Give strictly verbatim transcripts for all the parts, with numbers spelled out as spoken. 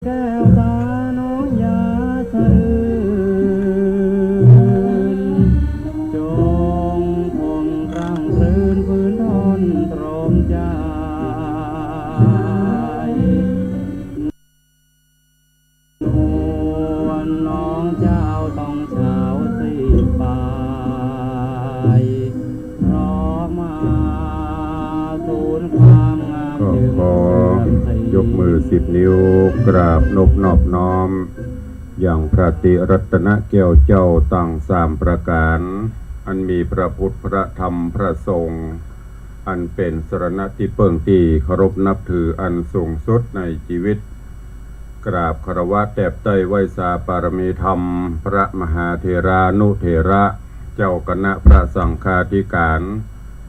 แก้วตาน้องอย่าสะอื้น จงผ่องพรั่งพรื้น พื้นทอนตรอมใจ นวลน้องเจ้าต้องเฉาสีไป เพราะมาสูญความงาม ก็ขอยกมือสิบนิ้ว กราบนบนอบน้อม ยังพระติรัตนแก้วเจ้าตังสามประก๋าน อันมีพระพุทธ พระธรรม พระสงฆ์ อันเป๋นสรณะตี้เปิ้งตี้เคารพนับถืออันสูงสุดในจีวิต กราบคารวะแตบไต้ไหว้สาปารมีธรรม พระมหาเถรานุเถระ เจ้าคณะพระสังฆาธิการ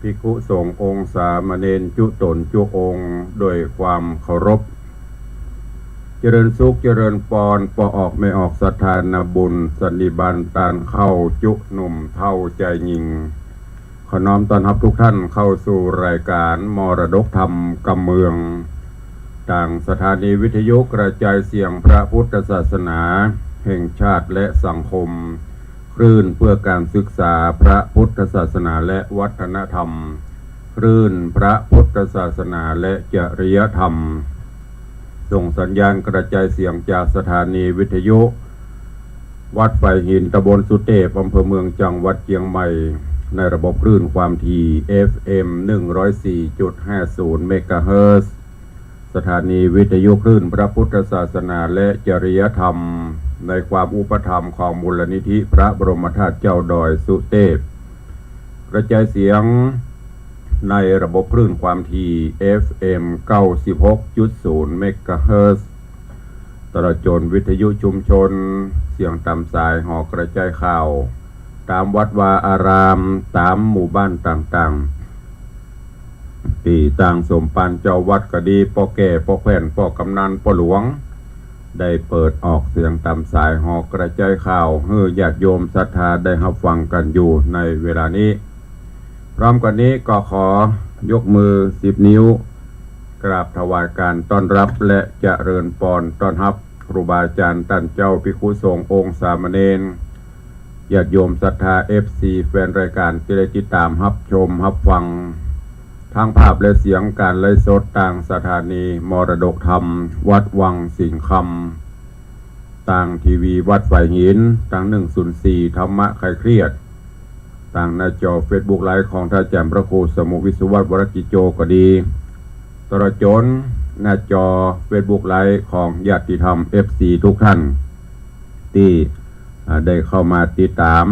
ภิกขุสงฆ์องค์สามเณรจุ๊ต๋นจุ๊องค์ โดยความเคารพ เจริญสุขเจริญปอน ป้อออกแม่ออกศรัทธานาบุญ สันนิบาตตานเข้าจุ๊หนุ่มเฒ่าจายญิง ขอน้อมต้อนฮับทุกท่านเข้าสู่รายก๋านมรดกธรรมกำเมือง ตางสถานีวิทยุกระจายเสียงพระพุทธศาสนาแห่งชาติและสังคม คลื่นเพื่อการศึกษาพระพุทธศาสนาและวัฒนธรรม คลื่นพระพุทธศาสนาและจริยธรรม ส่งสัญญาณกระจายเสียงจากสถานีวิทยุวัดฝายหิน ตำบลสุเตพ อำเภอเมือง จังหวัดเจียงใหม่ ในระบบคลื่นความถี่ เอฟเอ็ม หนึ่งร้อยสี่จุดห้าศูนย์ เมกะเฮิรตซ์ สถานีวิทยุคลื่นพระพุทธศาสนาและจริยธรรม ในความอุปถัมภ์ของมูลนิธิพระบรมธาตุเจ้าดอยสุเตพ กระจายเสียงในระบบคลื่นความถี่ เอฟเอ็ม เก้าสิบหกจุดศูนย์ เมกะเฮิรตซ์ ตลอดจ๋นวิทยุชุมชน เสียงต๋ามสายหอกระจายข่าว ต๋ามวัดวาอาราม ต๋ามหมู่บ้านต่างๆ ตี้ตางสมภารเจ้าวัดก็ดี ป้อแก่ ป้อแขว่น ป้อกำนัน ป้อหลวง ได้เปิดออกเสียงต๋ามสายหอกระจายข่าว หื้อญาติโยมศรัทธาได้ฮับฟังกั๋นอยู่ในเวลานี้ พร้อมกั๋นนี้ก็ขอยกมือสิบนิ้ว กราบถวายการต้อนรับและเจริญปอนต้อนฮับครูบาอาจ๋ารย์ต้านเจ้า ภิกขุสงฆ์องค์สามเณร ญาติโยมศรัทธา เอฟซี แฟนรายก๋านตี้ได้ติดต๋ามฮับชมฮับฟัง ตางภาพและเสียงก๋านไลฟ์สดตางสถานีมรดกธรรมวัดวังสิงห์คำ ตางทีวีวัดฝายหิน ตาง หนึ่งศูนย์สี่ ธรรมะคลายเครียด ตางหน้าจอเฟซบุ๊กไลฟ์ของต้านอาจ๋ารย์พระครูสมุห์ วิศวัตร วรกิจโจก็ดี ตลอดจ๋นหน้าจอเฟซบุ๊กไลฟ์ของญาติธรรม เอฟซี ทุกท่าน ตี้ อ่า ได้เข้ามาติดต๋าม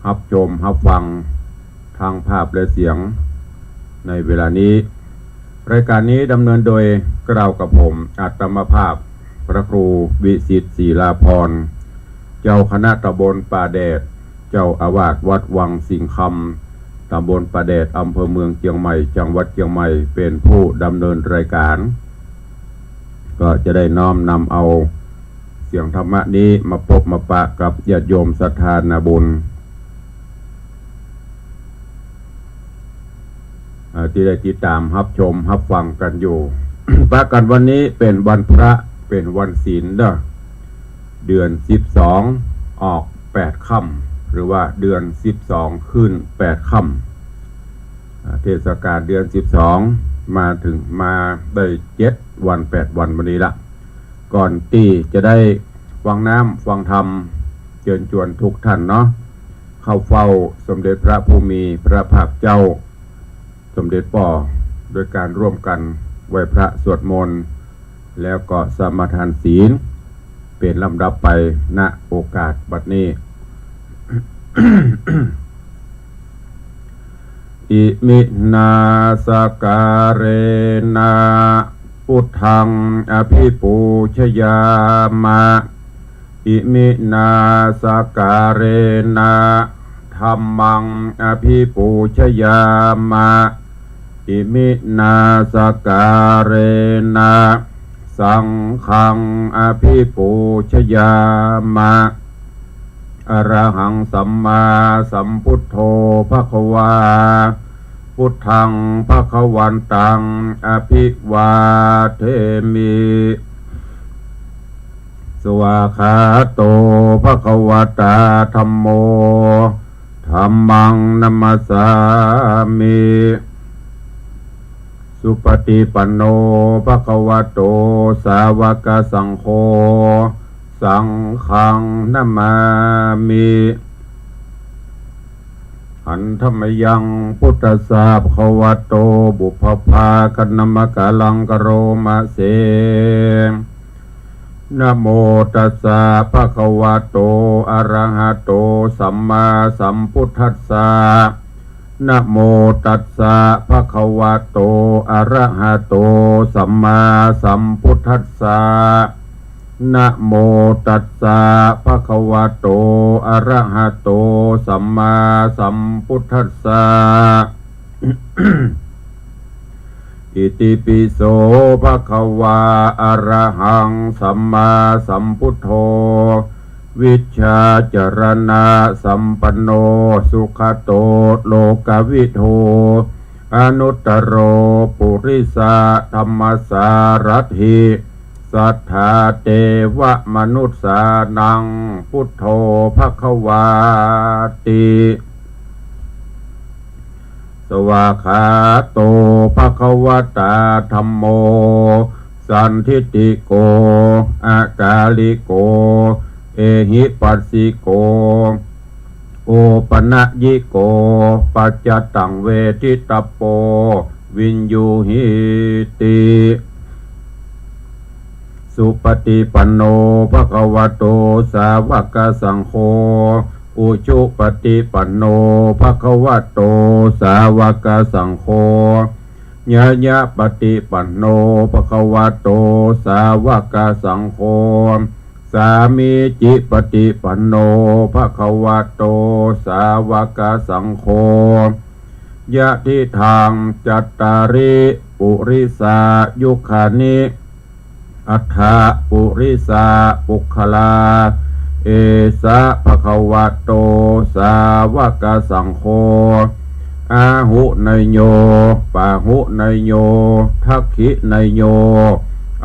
ฮับชมฮับฟังตางภาพและเสียงในเวลานี้ รายก๋านนี้ดำเนินโดยเกล้ากับผม อาตมาภาพ พระครูวิสิทธิ์ ศิลาภรณ์ เจ้าคณะตำบลป่าแดด เจ้าอาวาสวัดวังสิงห์คำ ตำบลป่าแดด อำเภอเมืองเจียงใหม่ จังหวัดเจียงใหม่ เป๋นผู้ดำเนินรายก๋าน ก็จะได้น้อมนำเอาเสียงธรรมะนี้มาปบมาปะกับญาติโยมศรัทธานาบุญ เอ่อ ตี้ได้ติดต๋ามฮับชมฮับฟังกั๋นอยู่ ปะกั๋นวันนี้เป๋นวันพระ เป๋นวันศีลเนาะ เดือนสิบสองออกแปดค่ำ หรือว่าเดือนสิบสองขึ้นแปดค่ำ อ่า เทศกาลเดือนสิบสองมาเถิง มาได้เจ็ดวันแปดวันวันนี้ละ ก่อนตี้จะได้ฟังน้ำฟังธรรม เจิญจวนทุกท่านเนาะ เข้าเฝ้าสมเด็จพระผู้มีพระภาคเจ้า สมเด็จป้อ โดยก๋านร่วมกั๋นไหว้พระสวดมนต์ แล้วก็สมาทานศีล เป๋นลำดับไป ณ โอกาสบัดนี้ อิมินาสการะนะ พุทธัง อภิปูชยามะ อิมินาสการะนะ ธัมมัง อภิปูชยามะ อิมินาสการะนะ สังฆัง อภิปูชยามะ อะระหัง สัมมาสัมพุทโธ ภะคะวา พุทธัง ภะคะวันตัง อภิวาเทมิ สวากขาโต ภะคะวะตา ธัมโม ธัมมัง นะมัสสามิ สุปะติปันโน ภะคะวะโต สาวะกะสังโฆ สังฆัง นะมามิ หันธะมะยัง พุทธัสสะ ภะคะวะโต ปุพพะภาคะนะมะกะลัง กะโรมะเส นะโมตัสสะ ภะคะวะโต อะระหะโต สัมมาสัมพุทธัสสะ นะโมตัสสะ ภะคะวะโต อะระหะโต สัมมาสัมพุทธัสสะ นะโมตัสสะ ภะคะวะโต อะระหะโต สัมมาสัมพุทธัสสะ อิติปิโส ภะคะวา อะระหัง สัมมาสัมพุทโธ วิชชาจารณะสัมปันโน สุขะโต โลกะวิทู อนุตตะโร ปุริสะธัมมะสารัตถิ สัทธาเตวะมะนุสสานัง พุทโธ ภะคะวาติ สวากขาโต ภะคะวะตา ธัมโม สันทิฏฐิโก อะกาลิโก เอหิปัสสิโก โอปะนะยิโก ปัจจะตัง เวทิตะโป วิญญูหิติ สุปะติปันโน ภะคะวะโต สาวะกะสังโฆ อุจุปะติปันโน ภะคะวะโต สาวะกะสังโฆ ญะญะปะติปันโน ภะคะวะโต สาวะกะสังโฆ สามีจิปะติปันโน ภะคะวะโต สาวะกะสังโฆ ยะทิทัง จัตตาริ ปุริสายุคานิ อัฏฐะ ปุริสาปุคคลา เอสะ ภะคะวะโต สาวะกะสังโฆ อาหุเนยโย ปาหุเนยโย ทักขิเนยโย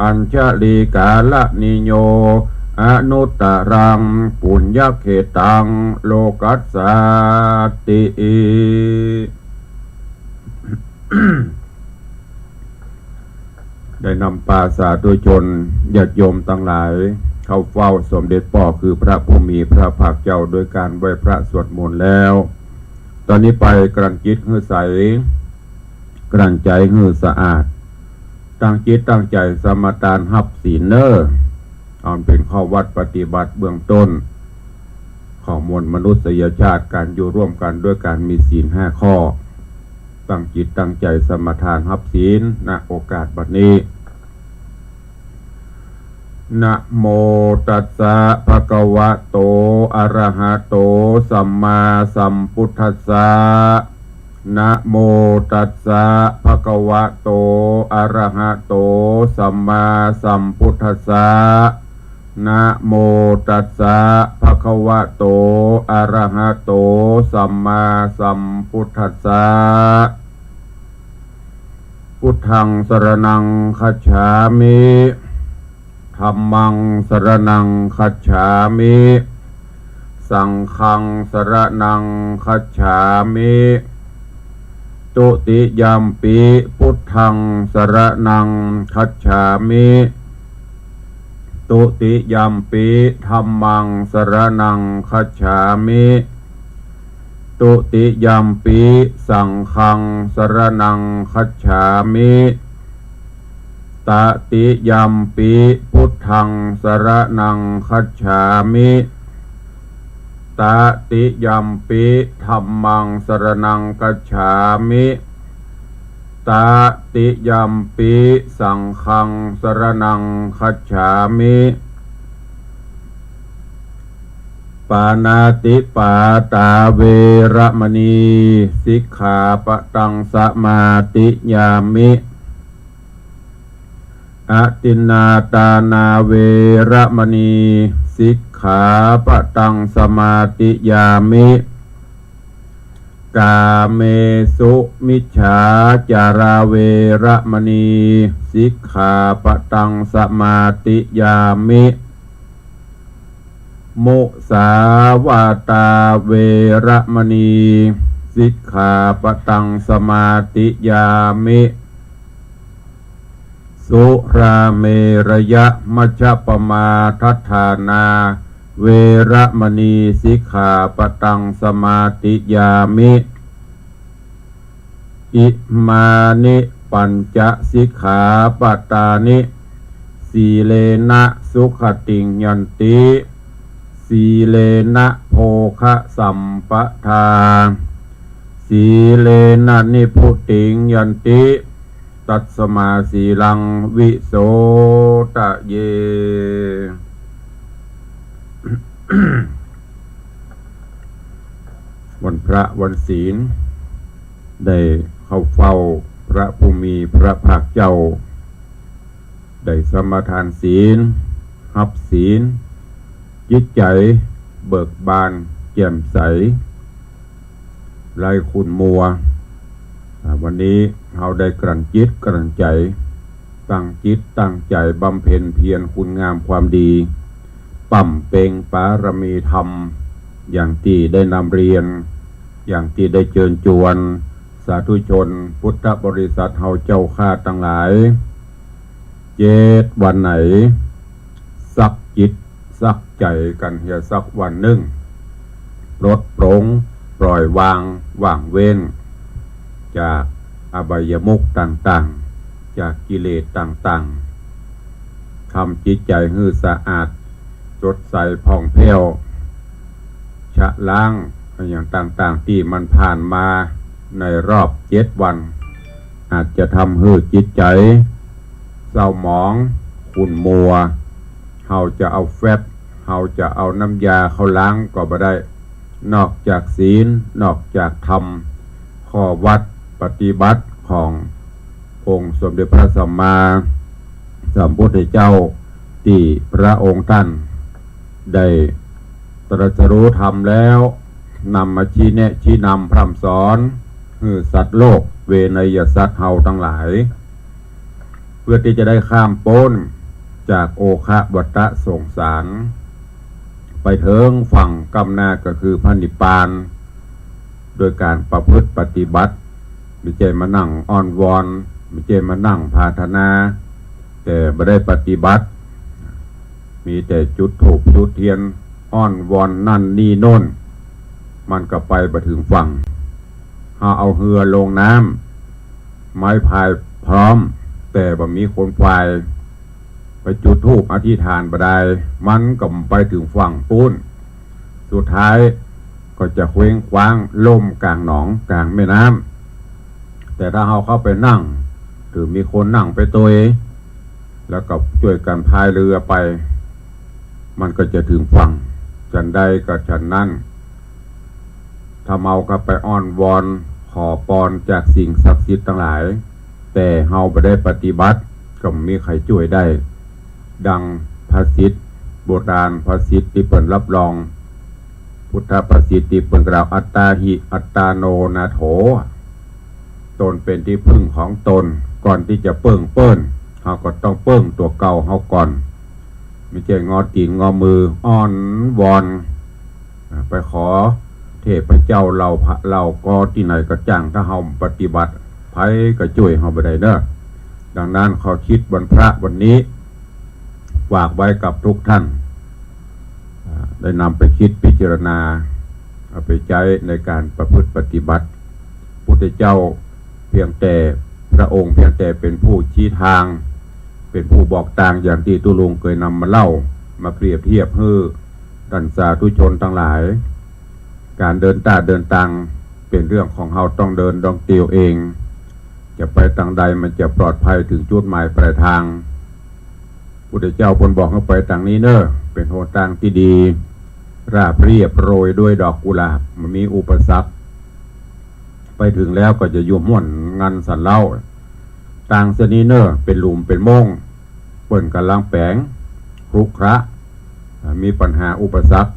อัญชลีกาละนิโย อนุตตะรัง ปุญญะเขตัง โลกัสสาติ ได้นำปาสาธุชนญาติโยมตังหลาย เข้าเฝ้าสมเด็จป้อคือพระผู้มีพระภาคเจ้า โดยการไหว้พระสวดมนต์แล้ว ตอนนี้ไปกลั่นจิตหื้อใส กลั่นใจ๋หื้อสะอาด ตั้งจิตตั้งใจ๋สมาทานฮับศีลเน่อ อันเป๋นข้อวัดปฏิบัติเบื้องต้น ของมวลมนุษยชาติ การอยู่ร่วมกันด้วยการมีศีลห้าข้อ ตั้งจิตตั้งใจ๋สมาทานฮับศีล ณ โอกาสบัดนี้ นะโมตัสสะ ภะคะวะโต อะระหะโต สัมมาสัมพุทธัสสะ นะโมตัสสะ ภะคะวะโต อะระหะโต สัมมาสัมพุทธัสสะ นะโมตัสสะ ภะคะวะโต อะระหะโต สัมมาสัมพุทธัสสะ พุทธังสรณังคัจฉามิ ธัมมังสรณังคัจฉามิ สังฆังสรณังคัจฉามิ ตุติยัมปิพุทธังสรณังคัจฉามิ ตุติยัมปิธัมมังสรณังคัจฉามิ ตุติยัมปิสังฆังสรณังคัจฉามิ ตติยัมปิพุทธังสรณังคัจฉามิ ตติยัมปิธัมมังสรณังคัจฉามิ ตติยัมปิสังฆังสรณังคัจฉามิ ปาณาติปาตาเวระมะณี สิกขาปะตังสมาธิยามิ อทินนาทานาเวระมะณี สิกขาปะตังสมาธิยามิ กาเมสุมิจฉาจาราเวระมะณี สิกขาปะตังสมาธิยามิ มุสาวาตาเวระมณี สิกขาปะตังสมาธิยามิ สุราเมรยะมัชฌะปะมาทัฏฐานา เวระมณี สิกขาปะตังสมาธิยามิ อิมานิปัญจสิกขาปะตานิ สีเลนะสุขติงยันติ สีเลนะโภคะสัมปทา สีเลนะนิพพุติงยันติ ตัสมาสีลังวิโสทะเย วันพระวันศีล ได้เข้าเฝ้าพระผู้มีพระภาคเจ้า ได้สมาทานศีล ฮับศีล จิตใจ๋เบิกบานแจ่มใส ไร้ขุ่นมัว อ่า วันนี้เฮาได้กลั่นจิตกลั่นใจ๋ ตั้งจิตตั้งใจ๋บำเพ็ญเพียรคุณงามความดี บำเพ็งปารมีธรรม อย่างตี้ได้นำเรียน อย่างตี้ได้เจิญจวน สาธุชนพุทธบริษัทเฮาเจ้าข้าตังหลาย เจ็ดวันไหน ซักจิตซักใจ๋กั๋นเหียสักวันนึ่ง ปลดปลง ปล่อยวาง ว่างเว้น จากอบายมุขต่างๆ จากกิเลสต่างๆ ทำจิตใจ๋หื้อสะอาด สดใสผ่องแผ้ว ชะล้างอย่างต่างๆ ตี้มันผ่านมาในรอบเจ็ดวัน อาจจะทำหื้อจิตใจ๋เศร้าหมอง ขุ่นมัว เฮาจะเอาแฟบ เฮาจะเอาน้ำยาเข้าล้างก็บ่ได้ นอกจากศีล นอกจากธรรม ข้อวัตรปฏิบัติขององค์สมเด็จพระสัมมาสัมพุทธเจ้า ตี้พระองค์ท่านได้ตรัสรู้ธรรมแล้ว นำมาชี้แนะชี้นำพร่ำสอน หื้อสัตว์โลก เวไนยสัตว์เฮาตังหลาย เพื่อตี้จะได้ข้ามป๊นจากโอฆะวัฏฏะสงสาร ไปเถิงฝั่งก้ำหน้าก็คือพระนิพพาน โดยก๋านประพฤติปฏิบัติ บ่ใจ้มานั่งอ้อนวอน บ่ใจ้มานั่งปรารถนา แต่บ่ได้ปฏิบัติ มีแต่จุดธูปจุดเตียน อ้อนวอนนั่นนี่โน่น มันก็ไปบ่เถิงฝั่ง เฮาเอาเฮือลงน้ำ ไม้พายพร้อม แต่บ่มีคนพาย ไปจุดธูปอธิษฐานบ่ได้ มันก็ไปเถิงฝั่งปู๊น สุดท้ายก็จะเคว้งคว้างล่มก๋างหนองก๋างแม่น้ำ แต่ถ้าเฮาเข้าไปนั่ง หรือมีคนนั่งไปตวย แล้วก็จ้วยกั๋นพายเฮือไป มันก็จะเถิงฝั่ง ฉันใดก็ฉันนั้น ถ้าเฮาเข้าไปอ้อนวอนขอปอนจากสิ่งศักดิ์สิทธิ์ตังหลาย แต่เฮาบ่ได้ปฏิบัติ ก็บ่มีใผจ้วยได้ ดังภาษิตโบราณ ภาษิตตี้เปิ้นรับรอง พุทธภาษิตตี้เปิ้นกล่าว อัตตาหิ อัตตาโน นาโถ ตนเป๋นตี้พึ่งของตน ก่อนตี้จะเปิ้งเปิ้น เฮาก็ต้องเปิ้งตั๋วเก่าเฮาก่อน บ่ใจ้งอตี๋นงอมืออ้อนวอน อ่า ไปขอเทพเจ้าเหล่าพระเหล่าก็ตี้ไหนก็จ้าง ถ้าเฮาปฏิบัติ ใผก็จ้วยเฮาบ่ได้เนาะ ดังนั้นข้อคิดวันพระวันนี้ ฝากไว้กับทุกท่าน อ่า ได้นำไปคิดพิจารณา เอาไปใจ๊ในก๋านประพฤติปฏิบัติ พุทธเจ้าเพียงแต่ พระองค์เพียงแต่เป๋นผู้ชี้ตาง เป๋นผู้บอกตาง อย่างตี้ตุ๊ลุงเกยนำมาเล่า มาเปรียบเทียบหื้อต้านสาธุชนตังหลาย ก๋านเดินต้าเดินตาง เป๋นเรื่องของเฮาต้องเดินต้องเตียวเอง จะไปตางใดมันจะปลอดภัยเถิงจุดหมายปลายตาง พุทธเจ้าเปิ้นบอกหื้อไปตางนี้เน่อ เป๋นหนตางตี้ดี ราบเรียบโรยด้วยดอกกุหลาบ บ่มีอุปสรรค ไปเถิงแล้วก็จะอยู่ม่วนงันสันเล้า ตางเส้นนี้เน่อ เป๋นหลุมเป๋นโม่ง เปิ้นก่ำลังแป๋ง ครุขระ อ่า มีปัญหาอุปสรรค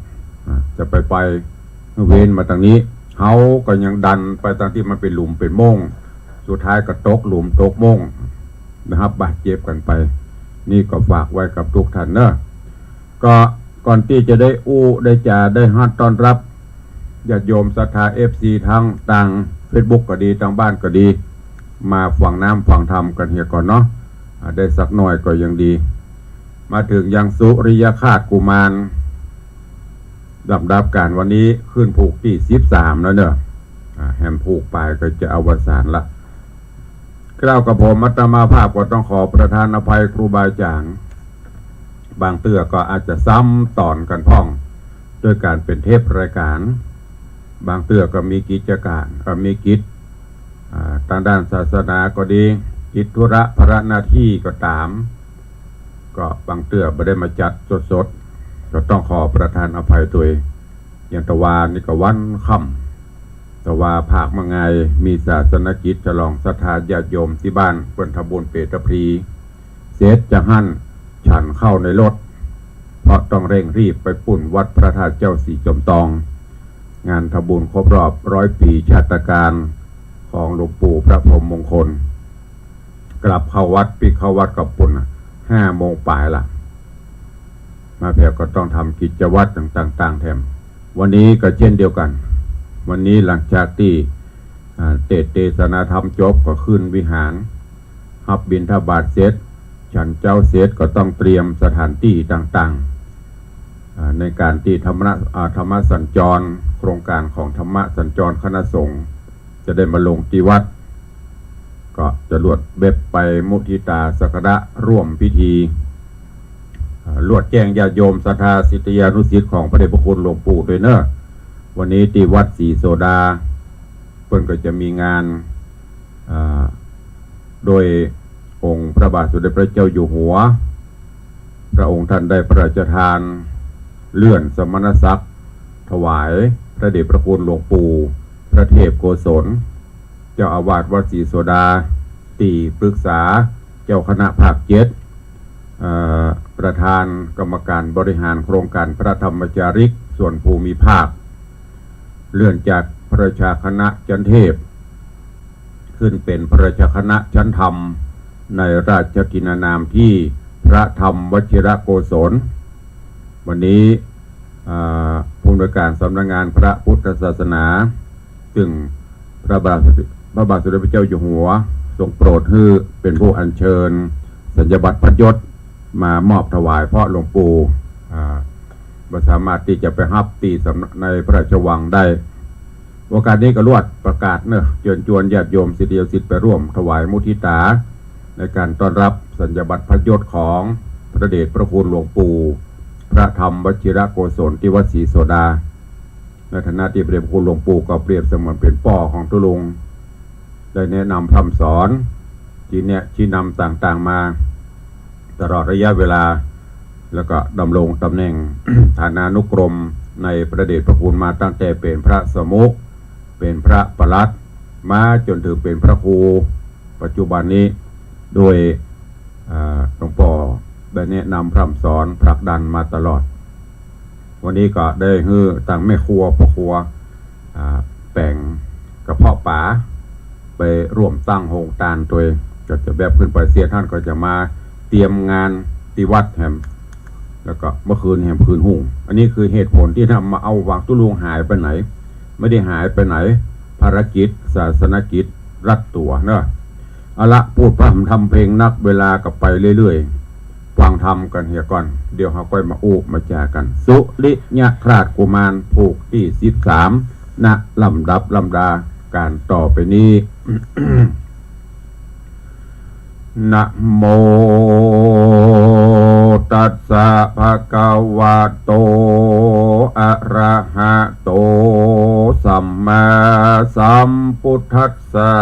อ่า จะไปไป เว้นมาตางนี้ เฮาก็ยังดันไปตางตี้มันเป๋นหลุมเป๋นโม่ง สุดท้ายก็ตกหลุมตกโม่ง ได้ฮับบาดเจ็บกั๋นไป นี่ก็ฝากไว้กับทุกท่านเน่อ ก็ ก่อนตี้จะได้อู้ได้จ๋าได้ฮัดต้อนฮับญาติโยมศรัทธา เอฟซี ตังตางเฟซบุ๊กก็ดี ตังบ้านก็ดี มาฟังน้ำฟังธรรมกั๋นเหียก่อนเนาะ อ่า ได้สักหน่อยก็ยังดี มาเถิงยังสุริยคราสกุมาร ลำดับก๋านวันนี้ขึ้นผูกตี้สิบสามแล้วเนาะ อ่า แหมผูกไปก็จะอวสานละ เกล้ากับผมอาตมาภาพก็ต้องขอประทานอภัยครูบาอาจ๋ารย์ บางเตื้อก็อาจจะซ้ำต๋อนกั๋นพ่อง ด้วยก๋านเป๋นเทปรายก๋าน บางเตื้อก็มีกิจก๋าน เอ่อ มีกิจ อ่า ตางด้านศาสนาก็ดี กิจธุระภาระหน้าตี้ก็ต๋าม ก็บางเตื้อบ่ได้มาจัดสดๆ ก็ต้องขอประทานอภัยตวย อย่างตะวานี้ก็วันค่ำ ตะวาผากมะงาย มีศาสนกิจฉลองศรัทธาญาติโยมตี้บ้านเปิ้นทำบุญเปตพลี เสร็จจากหั้นฉันข้าวในรถ เพราะต้องเร่งรีบไปปู๊นวัดพระธาตุเจ้าสีจอมตอง งานทำบุญครบรอบร้อยปี๋ชาตกาลของหลวงปู่พระพรหมมงคล กลับเข้าวัด ปิ๊กเข้าวัดก็ปู๊นน่ะ ห้าโมงป๋ายละ มาแผวก็ต้องทำกิจวัตรต่างๆ แถม วันนี้ก็เช่นเดียวกั๋น วันนี้หลังจากตี้ อ่า เตสน์เตสนาธรรมจบก็ขึ้นวิหาร ฮับบิณฑบาตเสร็จ ฉันเจ๊าเสร็จก็ต้องเตรียมสถานตี้ต่างๆ อ่า ในก๋านตี้ธรรมะ อ่า ธรรมสัญจร โครงก๋านของธรรมสัญจรคณะสงฆ์ จะได้มาลงตี้วัด ก็จะลวดเว็บไปมุทิตาสักการะร่วมพิธี อ่า ลวดแจ้งญาติโยมศรัทธาศิษยานุศิษย์ของพระเดชพระคุณหลวงปู่ตวยเนาะ วันนี้ตี้วัดศรีโสดา เปิ้นก็จะมีงาน อ่า โดยองค์พระบาทสมเด็จพระเจ้าอยู่หัว พระองค์ท่านได้พระราชทานเลื่อนสมณศักดิ์ถวายพระเดชพระคุณหลวงปู่พระเทพโกศล เจ้าอาวาสวัดศรีโสดา ตี้ปรึกษาเจ้าคณะภาคเจ็ด เอ่อ ประธานกรรมการบริหารโครงก๋านพระธรรมจาริกส่วนภูมิภาค เลื่อนจากพระราชาคณะชั้นเทพ ขึ้นเป๋นพระราชาคณะชั้นธรรม ในราชกิณนามตี้พระธรรมวชิรโกศล วันนี้ อ่า ผู้อำนวยการสำนักงานพระพุทธศาสนา ซึ่งพระบาท พระบาทสมเด็จพระเจ้าอยู่หัว ทรงโปรดหื้อเป๋นผู้อัญเชิญสัญญบัตรพัดยศมามอบถวาย เพราะหลวงปู่ อ่า บ่สามารถตี้จะไปฮับตี้สำนักในพระราชวังได้ โอกาสนี้ก็ลวดประกาศเนาะ เจิญจวนญาติโยมศิษยานุศิษย์ไปร่วมถวายมุทิตา ในก๋านต้อนฮับสัญญบัตรพัดยศของพระเดชพระคุณหลวงปู่ พระธรรมวชิรโกศล ตี้วัดศรีโสดา ในฐานะตี้พระเดชพระคุณหลวงปู่ก็เปรียบเสมือนเป๋นป้อของตุ๊ลุง ได้แนะนำพร่ำสอน ชี้แนะชี้นำต่างๆ มาตลอดระยะเวลา แล้วก็ดำรงตำแหน่ง ฐานานุกรมในพระเดชพระคุณมาตั้งแต่เป๋นพระสมุ เป๋นพระปลัด มาจ๋นเถิงเป๋นพระครู ปัจจุบันนี้ โดย อ่า หลวงป้อได้แนะนำพร่ำสอนผลักดันมาตลอด วันนี้ก็ได้หื้อตังแม่ครัวพ่อครัว อ่า แป๋งกระเพาะป๋า ไปร่วมตั้งโฮงตานตวย ก็จะแบบขึ้นไปเสีย ต้านก็จะมาเตรียมงานตี้วัดแหม แล้วก็เมื่อคืนแหมคืนฮุ่ง อันนี้คือเหตุผลตี้นำมาเอาหว่างตุ๊ลุงหายไปไหน ไม่ได้หายไปไหน ภารกิจศาสนกิจรัดตั๋วเนาะ เอาละ พูดพร่ำทำเพลงนัก เวลาก็ไปเรื่อยๆ ฟังธรรมกั๋นเหียก่อน เดี๋ยวเฮาก้อยมาอู้มาจ๋ากั๋น สุริยคราสกุมาร ผูกตี้สิบสาม ณ ลำดับลำดา ก๋านต่อไปนี้ นะโมตัสสะภะคะวะโต อะระหะโต สัมมาสัมพุทธัสสะ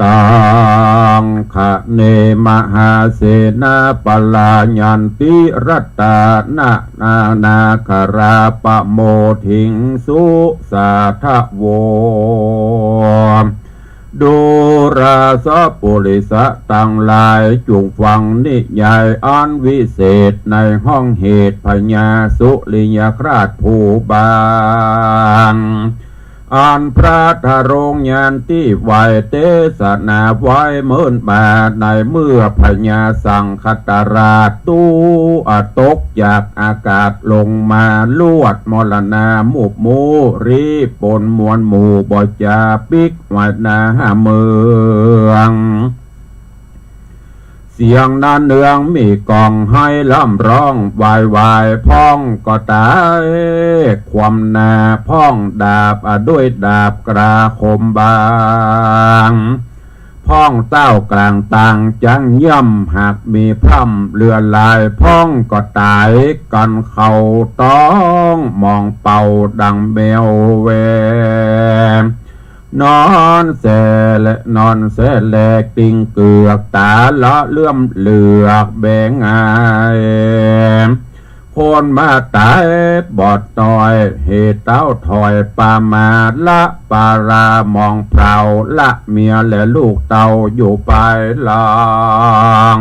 ตังคะเน มหาเสนาปะลายันติ รัตตานานานาคารา ปะโมทิงสุ สาธะโว ดูราสะปุริสะตังหลาย จุ่งฟังนิยายอันวิเศษ ในห้องเหตุพญาสุริยคราสผู้บาน อันพระทรงยานตี้ไหว้เตสนาไว้เมินมา ในเมื่อพญาสังคตราชตุ๊กข์ตกจากอากาศลงมา ลวดมรณามุบมู รีบปนมวลหมู่บ่จา ปิ๊กไหว้นาเมือง เสียงนาเนืองมีก้องไห้ร่ำร้องวายวาย พ่องก็ต๋ายคว่ำหน้า พ่องดาบด้วยดาบกล้าคมบาง พ่องเต้ากลางตางจั้งย่ำ หากมีพร่ำเลือดไหล พ่องก็ต๋ายกั๋นเข้าต๊อง มองเป่าดังแมวแว นอนแซ่แล นอนแซ่แล กลิ้งเกือก ต๋าละเลื่อมเหลือกแบงอาย คนมาต๋ายบอดต๋อย เหตุเต้าถอยปามาละ ปาราหมองเผาละ เมียและลูกเต้าอยู่ปายหลัง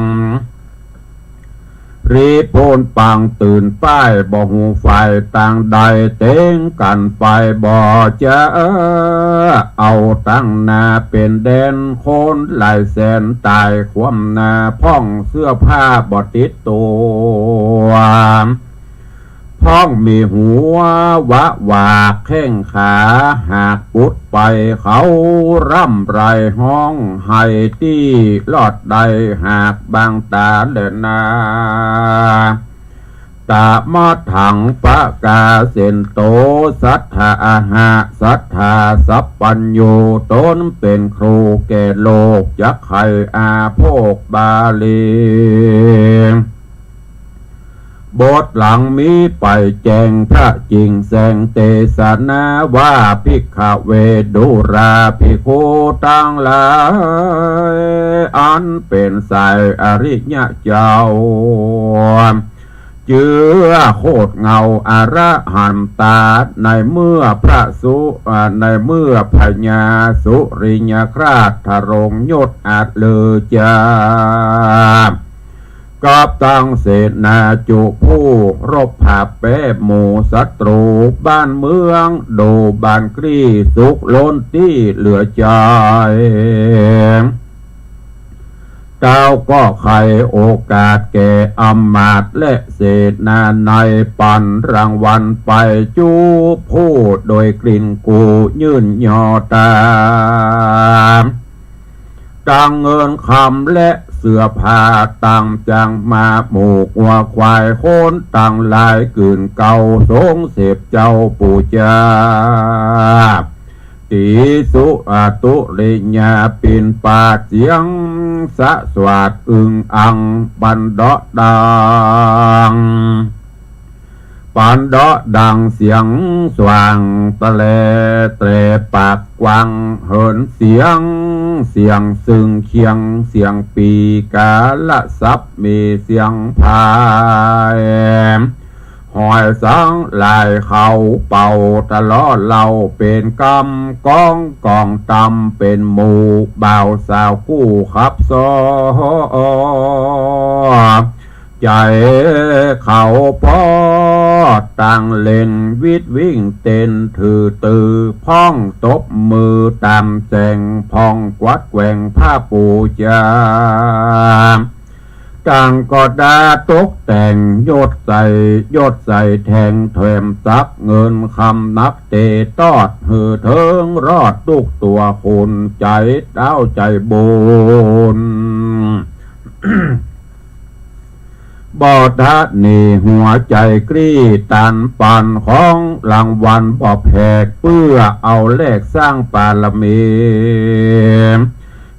รีบโพนปังตื่นป้าย บ่ฮู้ฝ่ายตางใด เต็งกั๋นไปบ่จา เอาตังหน้าเป๋นแดน คนหลายแสนต๋ายคว่ำหน้า พ่องเสื้อผ้าบ่ติดตั๋ว พ่องมีหัววะหวากแข้งขา หากปุดไปเขาร่ำไรฮ้องไห้ตี้ลอดได้ หากบางต๋าแลนา ตะมะถังปะกาเสนโต สัตถาอะหะ สัตถาสัพพัญญู ต๋นเป๋นครูแก่โลก จักใค่อาโภคบาลี บทหลังมีไปแจ้งพระจิ่งแสงเตสนาว่า ภิกขเว ดูราภิกขุตังหลาย อันเป๋นสายอริยะเจ้า เจื้อโคตรเงาอรหันตา ในเมื่อพระสุ อ่า ในเมื่อพญาสุริยคราชทรงยศอัดเลือจา กับตังเสนาจุผู้รบผาแป้หมู่ศัตรู บ้านเมืองโดบานกรีสุขล้นตี้เหลือใจ๋ เต้าก็ใค่โอกาสแก่อำมาตย์และเสนาใน ปันรางวัลไปจุผู้โดยกลิ้งกูยื่นยอตา ตังเงินคำและเสื้อผ้าตังจังมา หมู่งัวควายคนตังหลาย กื่นเกล้าสงเสพเจ้าปู๋จา ตีสุอตุริยาปิ่นปาดเสียงสะสวาดอึงอังปันเดาะดัง ปันเดาะดังเสียงสว่างตะแลแตรปากกว้าง เหินเสียง เสียงซึ่งเคียง เสียงปีกาละสัพมีเสียงพาย หอยสังหลายเขาเป่าตะเลาะเล่า เป๋นกำกองกองตำ เป๋นหมู่บ่าวสาวกู้ขับซ้อ ใจ๋เขาปอดตังเล่นวิดวิ่งเต้นถือตือ พ่องตบมือต๋ามแสง พ่องกวัดแกว่งผ้าปู๋จา ตังก็ดาตกแต่งยศใส่ ยศใส่แทงแถมสัก เงินคำนักเตตอด หื้อเถิงรอดทุกตั๋ว คนใจ๋เต้าใจ๋บุญ บ่ทะหนีหัวใจ๋กรี๊ดตันปันของรางวัลบ่แพก เปื้อเอาแลกสร้างปารมี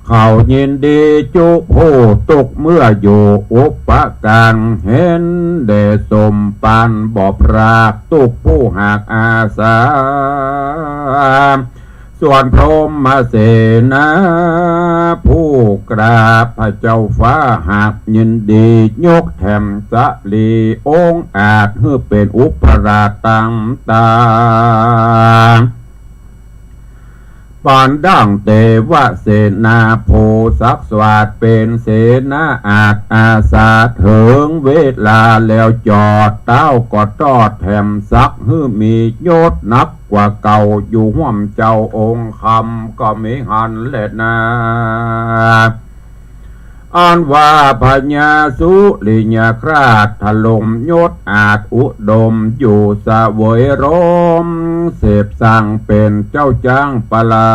เขายินดีจุผู้ตุ๊กเมื่ออยู่อุปการ เห็นแด่สมปานบ่พราก ตุ๊กผู้หากอาสา ส่วนพรหมเสนา ผู้กราบพระเจ้าฟ้าหากยินดี ยกแถมสะหลีองอาจ หื้อเป๋นอุปราชตังตา ปานดั่งเตวเสนาผู้ศักดิ์สวัสดิ์เป๋นเสนาอาจอาสา เถิงเวลาแล้วจอด เต๊าก็ตอดแถมศักดิ์หื้อมียศนักกว่าเก่า อยู่ฮ่วมเจ้าองค์คำก็มีหั้นแลนา อันว่าพญาสุริยคราชถล่มยศอาจอุดม อยู่เสวยร่มเสพสร้างเป๋นเจ้าจ๊างปลา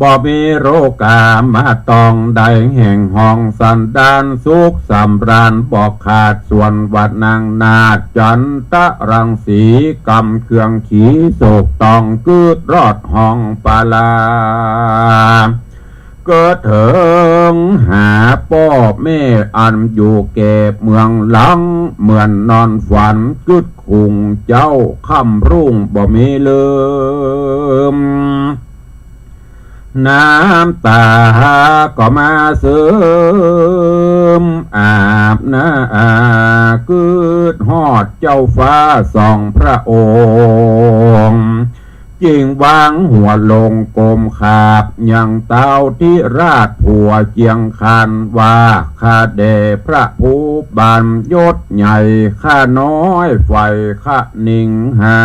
บ่มีโรคามาต้อง ได้แห่งห้องสันดานสุขสำราญ บ่ขาดส่วนว่านางนาฏจันตะรังสี กำเครื่องขีโศกต้อง กึ๊ดรอดห้องปลา เกิดเถิงหาป้อแม่อันอยู่แก่เมืองหลัง เหมือนนอนฝันกึ๊ดคุงเจ้าค่ำรุ่งบ่มีลืม น้ำตาก็มาซึมอาบหน้า กึ๊ดฮอดเจ้าฟ้าสองพระองค์ จึงวางหัวลงก้มขาบยังเต๊าธิราชผัวเจียงคานว่า ข้าแด่พระผู้บานยศใหญ่ ข้าน้อยใฝ่คะนิงหา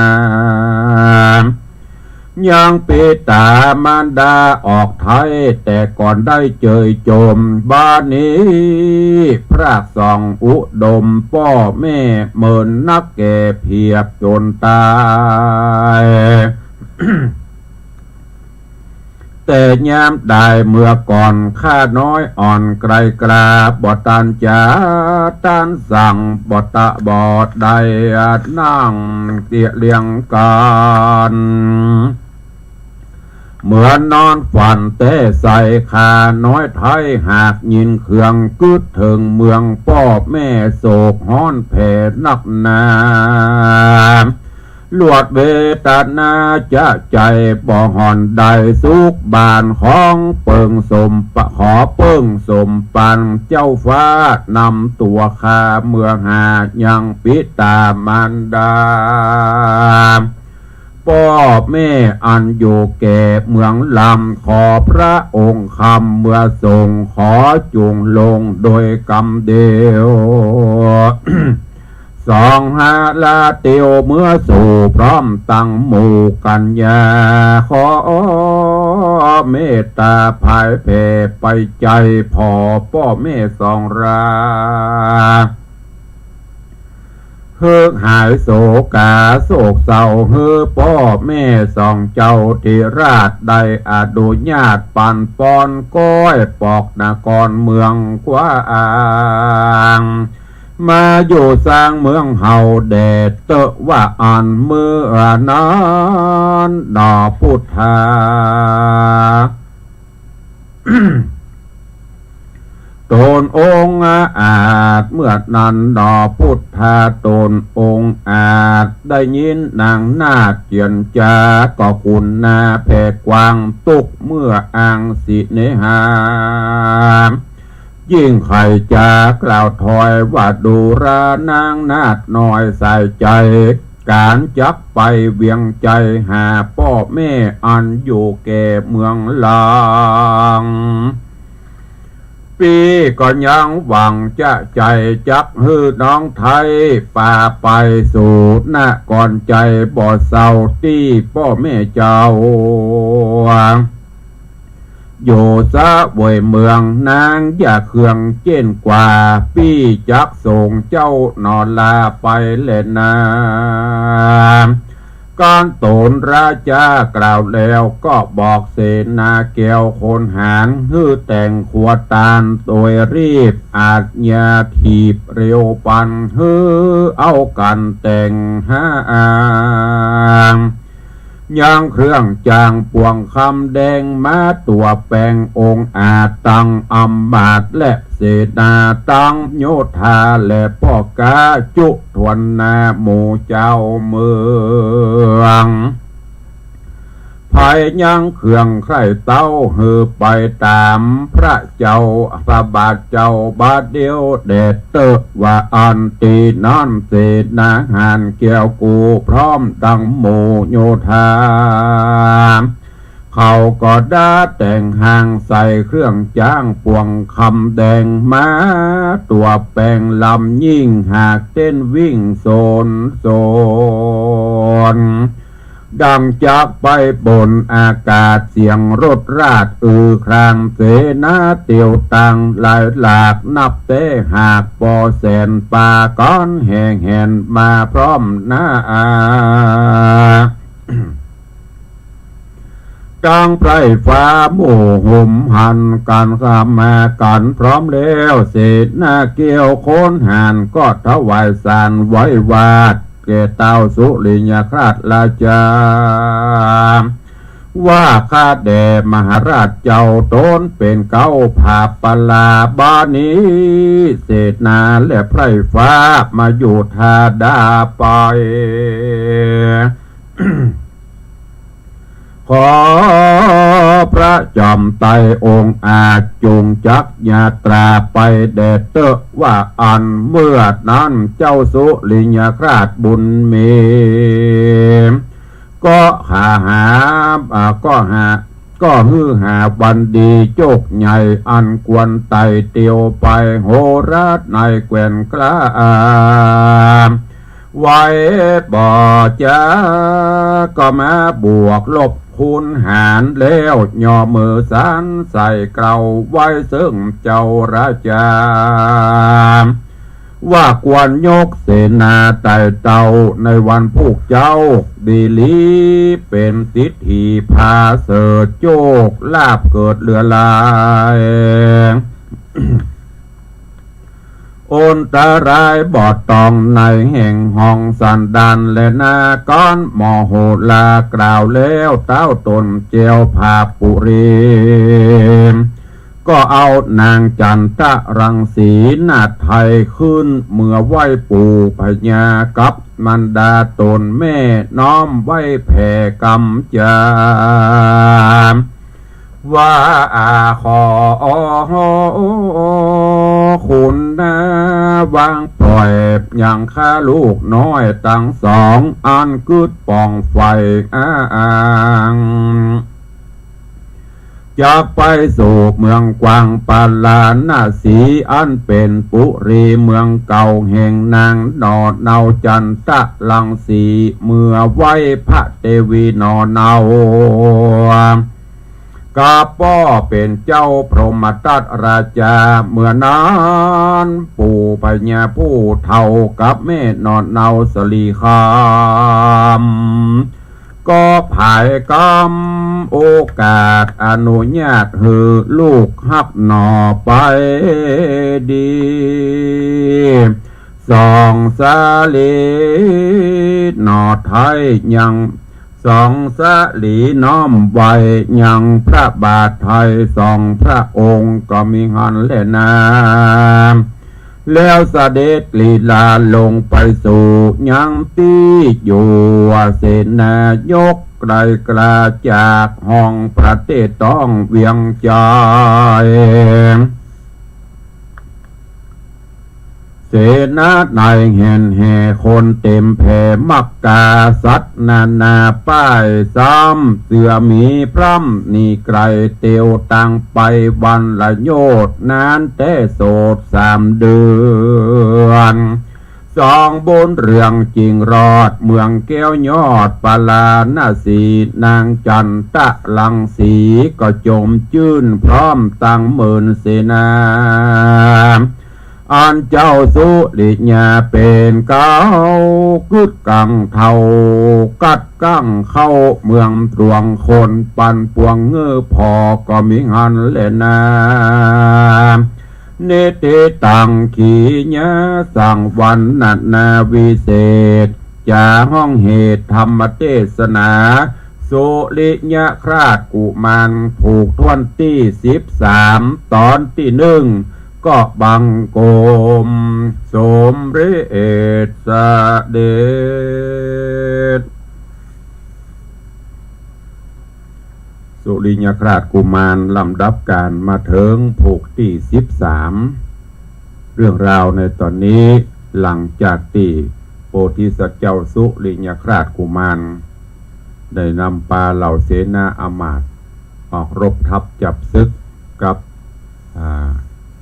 ยังปิตามารดาออกไท้ แต่ก่อนได้เจยโจม บาดนี้พรากสองอุดม ป้อแม่เมินนักแก่เผียบจนต๋าย แต่ยามใดเมื่อก่อน ข้าน้อยอ่อนไกลกล้า บ่ตันจ๋าตันสั่ง บ่ตะบ่ได้นั่งเตียะเลียงกั๋น เหมือนนอนฝันแต๊ใส่ ข้าน้อยไท้หากยินเคือง กึ๊ดเถิงเมืองป้อแม่โศกฮ้อนแผ่นักหนา ลวดเวตนาจะใจ๋บ่ห่อนได้สุขบาน ของเปิงสมปะ ขอเปิงสมปันเจ้าฟ้านำตั๋วข้าเมือหายังปิตามารดา ป้อแม่อันอยู่แก่เมืองลำ ขอพระองค์คำเมือส่ง ขอจุ่งลงโดยกำเดียว สองหาลาเตียวเมือสู่พร้อมตังหมู่กัญญา ขอเมตตาผายแผ่ไปใจ๋ผ่อป้อแม่สองรา เฮือกหายโศกาโศกเศร้า หื้อป้อแม่สองเจ้าธิราชได้อนุญาตปันปอนก้อยปอกนครเมืองกว้าง มาอยู่สร้างเมืองเฮาแด่เต๊อะว่าอั้นเมื่อนั้นหนอพุทธา ต๋นองค์อาจเมื่อนั้นหนอพุทธา ต๋นองค์อาจได้ยินนางนาฏเจียรจา ก็ขุนนาแผ่กว้างตุ๊กเมื่ออังสิเนหา ยิ่งใค่จะกล่าวถอยว่า ดูราวนางนาฏน้อยสายใจ๋ ก๋านจักไปเวียงใจ๋หาป้อแม่อันอยู่แก่เมืองลาง ปี้ก็ยังหวังจะใจ๋จักหื้อน้องไท้ปาไปสู่นครใจ๋บ่เศร้าตี้ป้อแม่เจ้า อยู่เสวยเมืองนางอย่าเคืองเจ้นกว่า ปี้จักส่งเจ้าหนอลาไปแลนา ก๋านต๋นราชากล่าวแล้วก็บอกเสนาแก้วคนหาญ หื้อแต่งขัวตานโดยรีบ อาชญาถีบเร็วปัน หื้อเอากั๋นแต่งหา ยังเครื่องจางปวงคำแดง ม้าตั๋วแป๋งองค์อาจตังอำมาตย์และเสนาตังโยธาและป้อก๊าจุทวนนาหมู่เจ้าเมือง ใผยังเครื่องใคร่เต้าหื้อไปต๋ามพระเจ้า พระบาทเจ้าบาดเดียวแด่เต๊อะ ว่าอั้น ตี้นั้นเสนาหาญเกี้ยวกู้พร้อมตังหมู่โยธา เขาก็ดาแต่งห่างใส่เครื่องจ๊างปวงคำแดงมา ตั๋วแป๋งลำยิ่งหากเต้นวิ่งโสนโสน ดังจักไปบนอากาศ เสียงรถราชอือคราง เสนาเตียวตังหลายหลาก นับแต่หากปอแสน ปากั๋นแห่แหนมาพร้อมหน้า ตังไพร่ฟ้าหมู่หุมหันกั๋น เข้ามากั๋นพร้อมแล้ว เสนาเกี้ยวคนหาญก็ถวายสารไหว้วาท แก่เต้าสุริยคราชราชา ว่าข้าแด่มหาราชเจ้า ตนเป๋นเก๊าผาปลา บ่านี้เสนาและไพร่ฟ้ามาอยู่ท่าดาไป ขอพระจอมไตรองค์อาจ จงจักยาตราไปแด่เต๊อะ ว่าอั้น เมื่อนั้นเจ้าสุริยคราชบุญมี ก็หาหา อ่า ก็หา ก็หื้อหาวันดีโจคใหญ่ อันควรไต่เตียวไป โหราในแคว้นกล้า ไหวบ่จ๊า ก็มาบวกลบคูณหารแล้ว ย่อมือสานใส่เกล้าไหว้เซิ่งเจ้าราชา ว่าควรยกเสนาไต่เต้าในวันพูกเจ๊า ดีหลีเป๋นสิทธิผาเสริฐ โจคลาภเกิดเหลือหลาย อันตรายบ่ต้องในแห่งห้องสันดานแลนา ก้อนหมอโหรา กล่าวแล้วเต๊าต๋นเจียวผาปุรี ก็เอานางจันตะรังสีนาถไทยขึ้นเมือไหว้ปู่พญากับมารดาต๋นแม่ น้อมไหว้แผ่กำจา ว่าอาขอคุณนาวางปล่อยยังข้าลูกน้อยตังสอง อันกึ๊ดป่องใฝ่อ้าง จักไปสู่เมืองกว้างปาราณสี อันเป๋นปุรีเมืองเก่าแห่งนางหน่อเนาจันตะรังสี เมือไหว้พระเตวีหน่อเนา กับป้อเป๋นเจ้าพรหมทัตราชา เมื่อนั้นปู่พญาผู้เฒ่ากับแม่หน่อเนาสลีคำ ก็ผายกำโอกาสอนุญาตหื้อลูกฮับหน่อไปดี สองสาลีหน่อไทยยัง สองสาลีน้อมไหว้ยังพระบาทไทยสองพระองค์ ก็มีหั้นแลนา แล้วเสด็จลีลาลงไปสู่ยังตี้อยู่ เสนายกไกลกล้าจากห้องประเทศต้องเวียงจันทน์ เสนาในแห่นแห่คนเต็มแผ่ มักกาสัตว์นานาป้าย ซ้ำเสือหมีพร่ำหนีไกล เตียวตังไปวันละโยชน์ นานแต๊โสดสามเดือน สองบุญเรืองจิ่งรอดเมืองแก้วยอดปาราณสี นางจันตะรังสีก็จมจื้นพร้อมตังหมื่นเสนา อันเจ้าสุริยาเป๋นเก๊ากึ๊ดกังเฒ่า กัดกั้งเข้าเมืองหลวงคนปั่นป่วงเงื้อผ่อก็มีหั้นแลนา นิทธิตังขีญาสังวรรณนาวิเศษ จ๋าห้องเหตุธรรมเทศนา สุริยคราชกุมาร ผูกถ้วนตี้สิบสาม ตอนตี้นึ่ง ก็บังคมสมเร็จเสด็จ สุริยคราชกุมาร ลำดับก๋านมาเถิงผูกตี้สิบสาม เรื่องราวในต๋อนนี้ หลังจากตี้โพธิสัตว์เจ้าสุริยคราชกุมาร ได้นำปาเหล่าเสนาอำมาตย์ออกรบทัพจับศึกกับ อ่า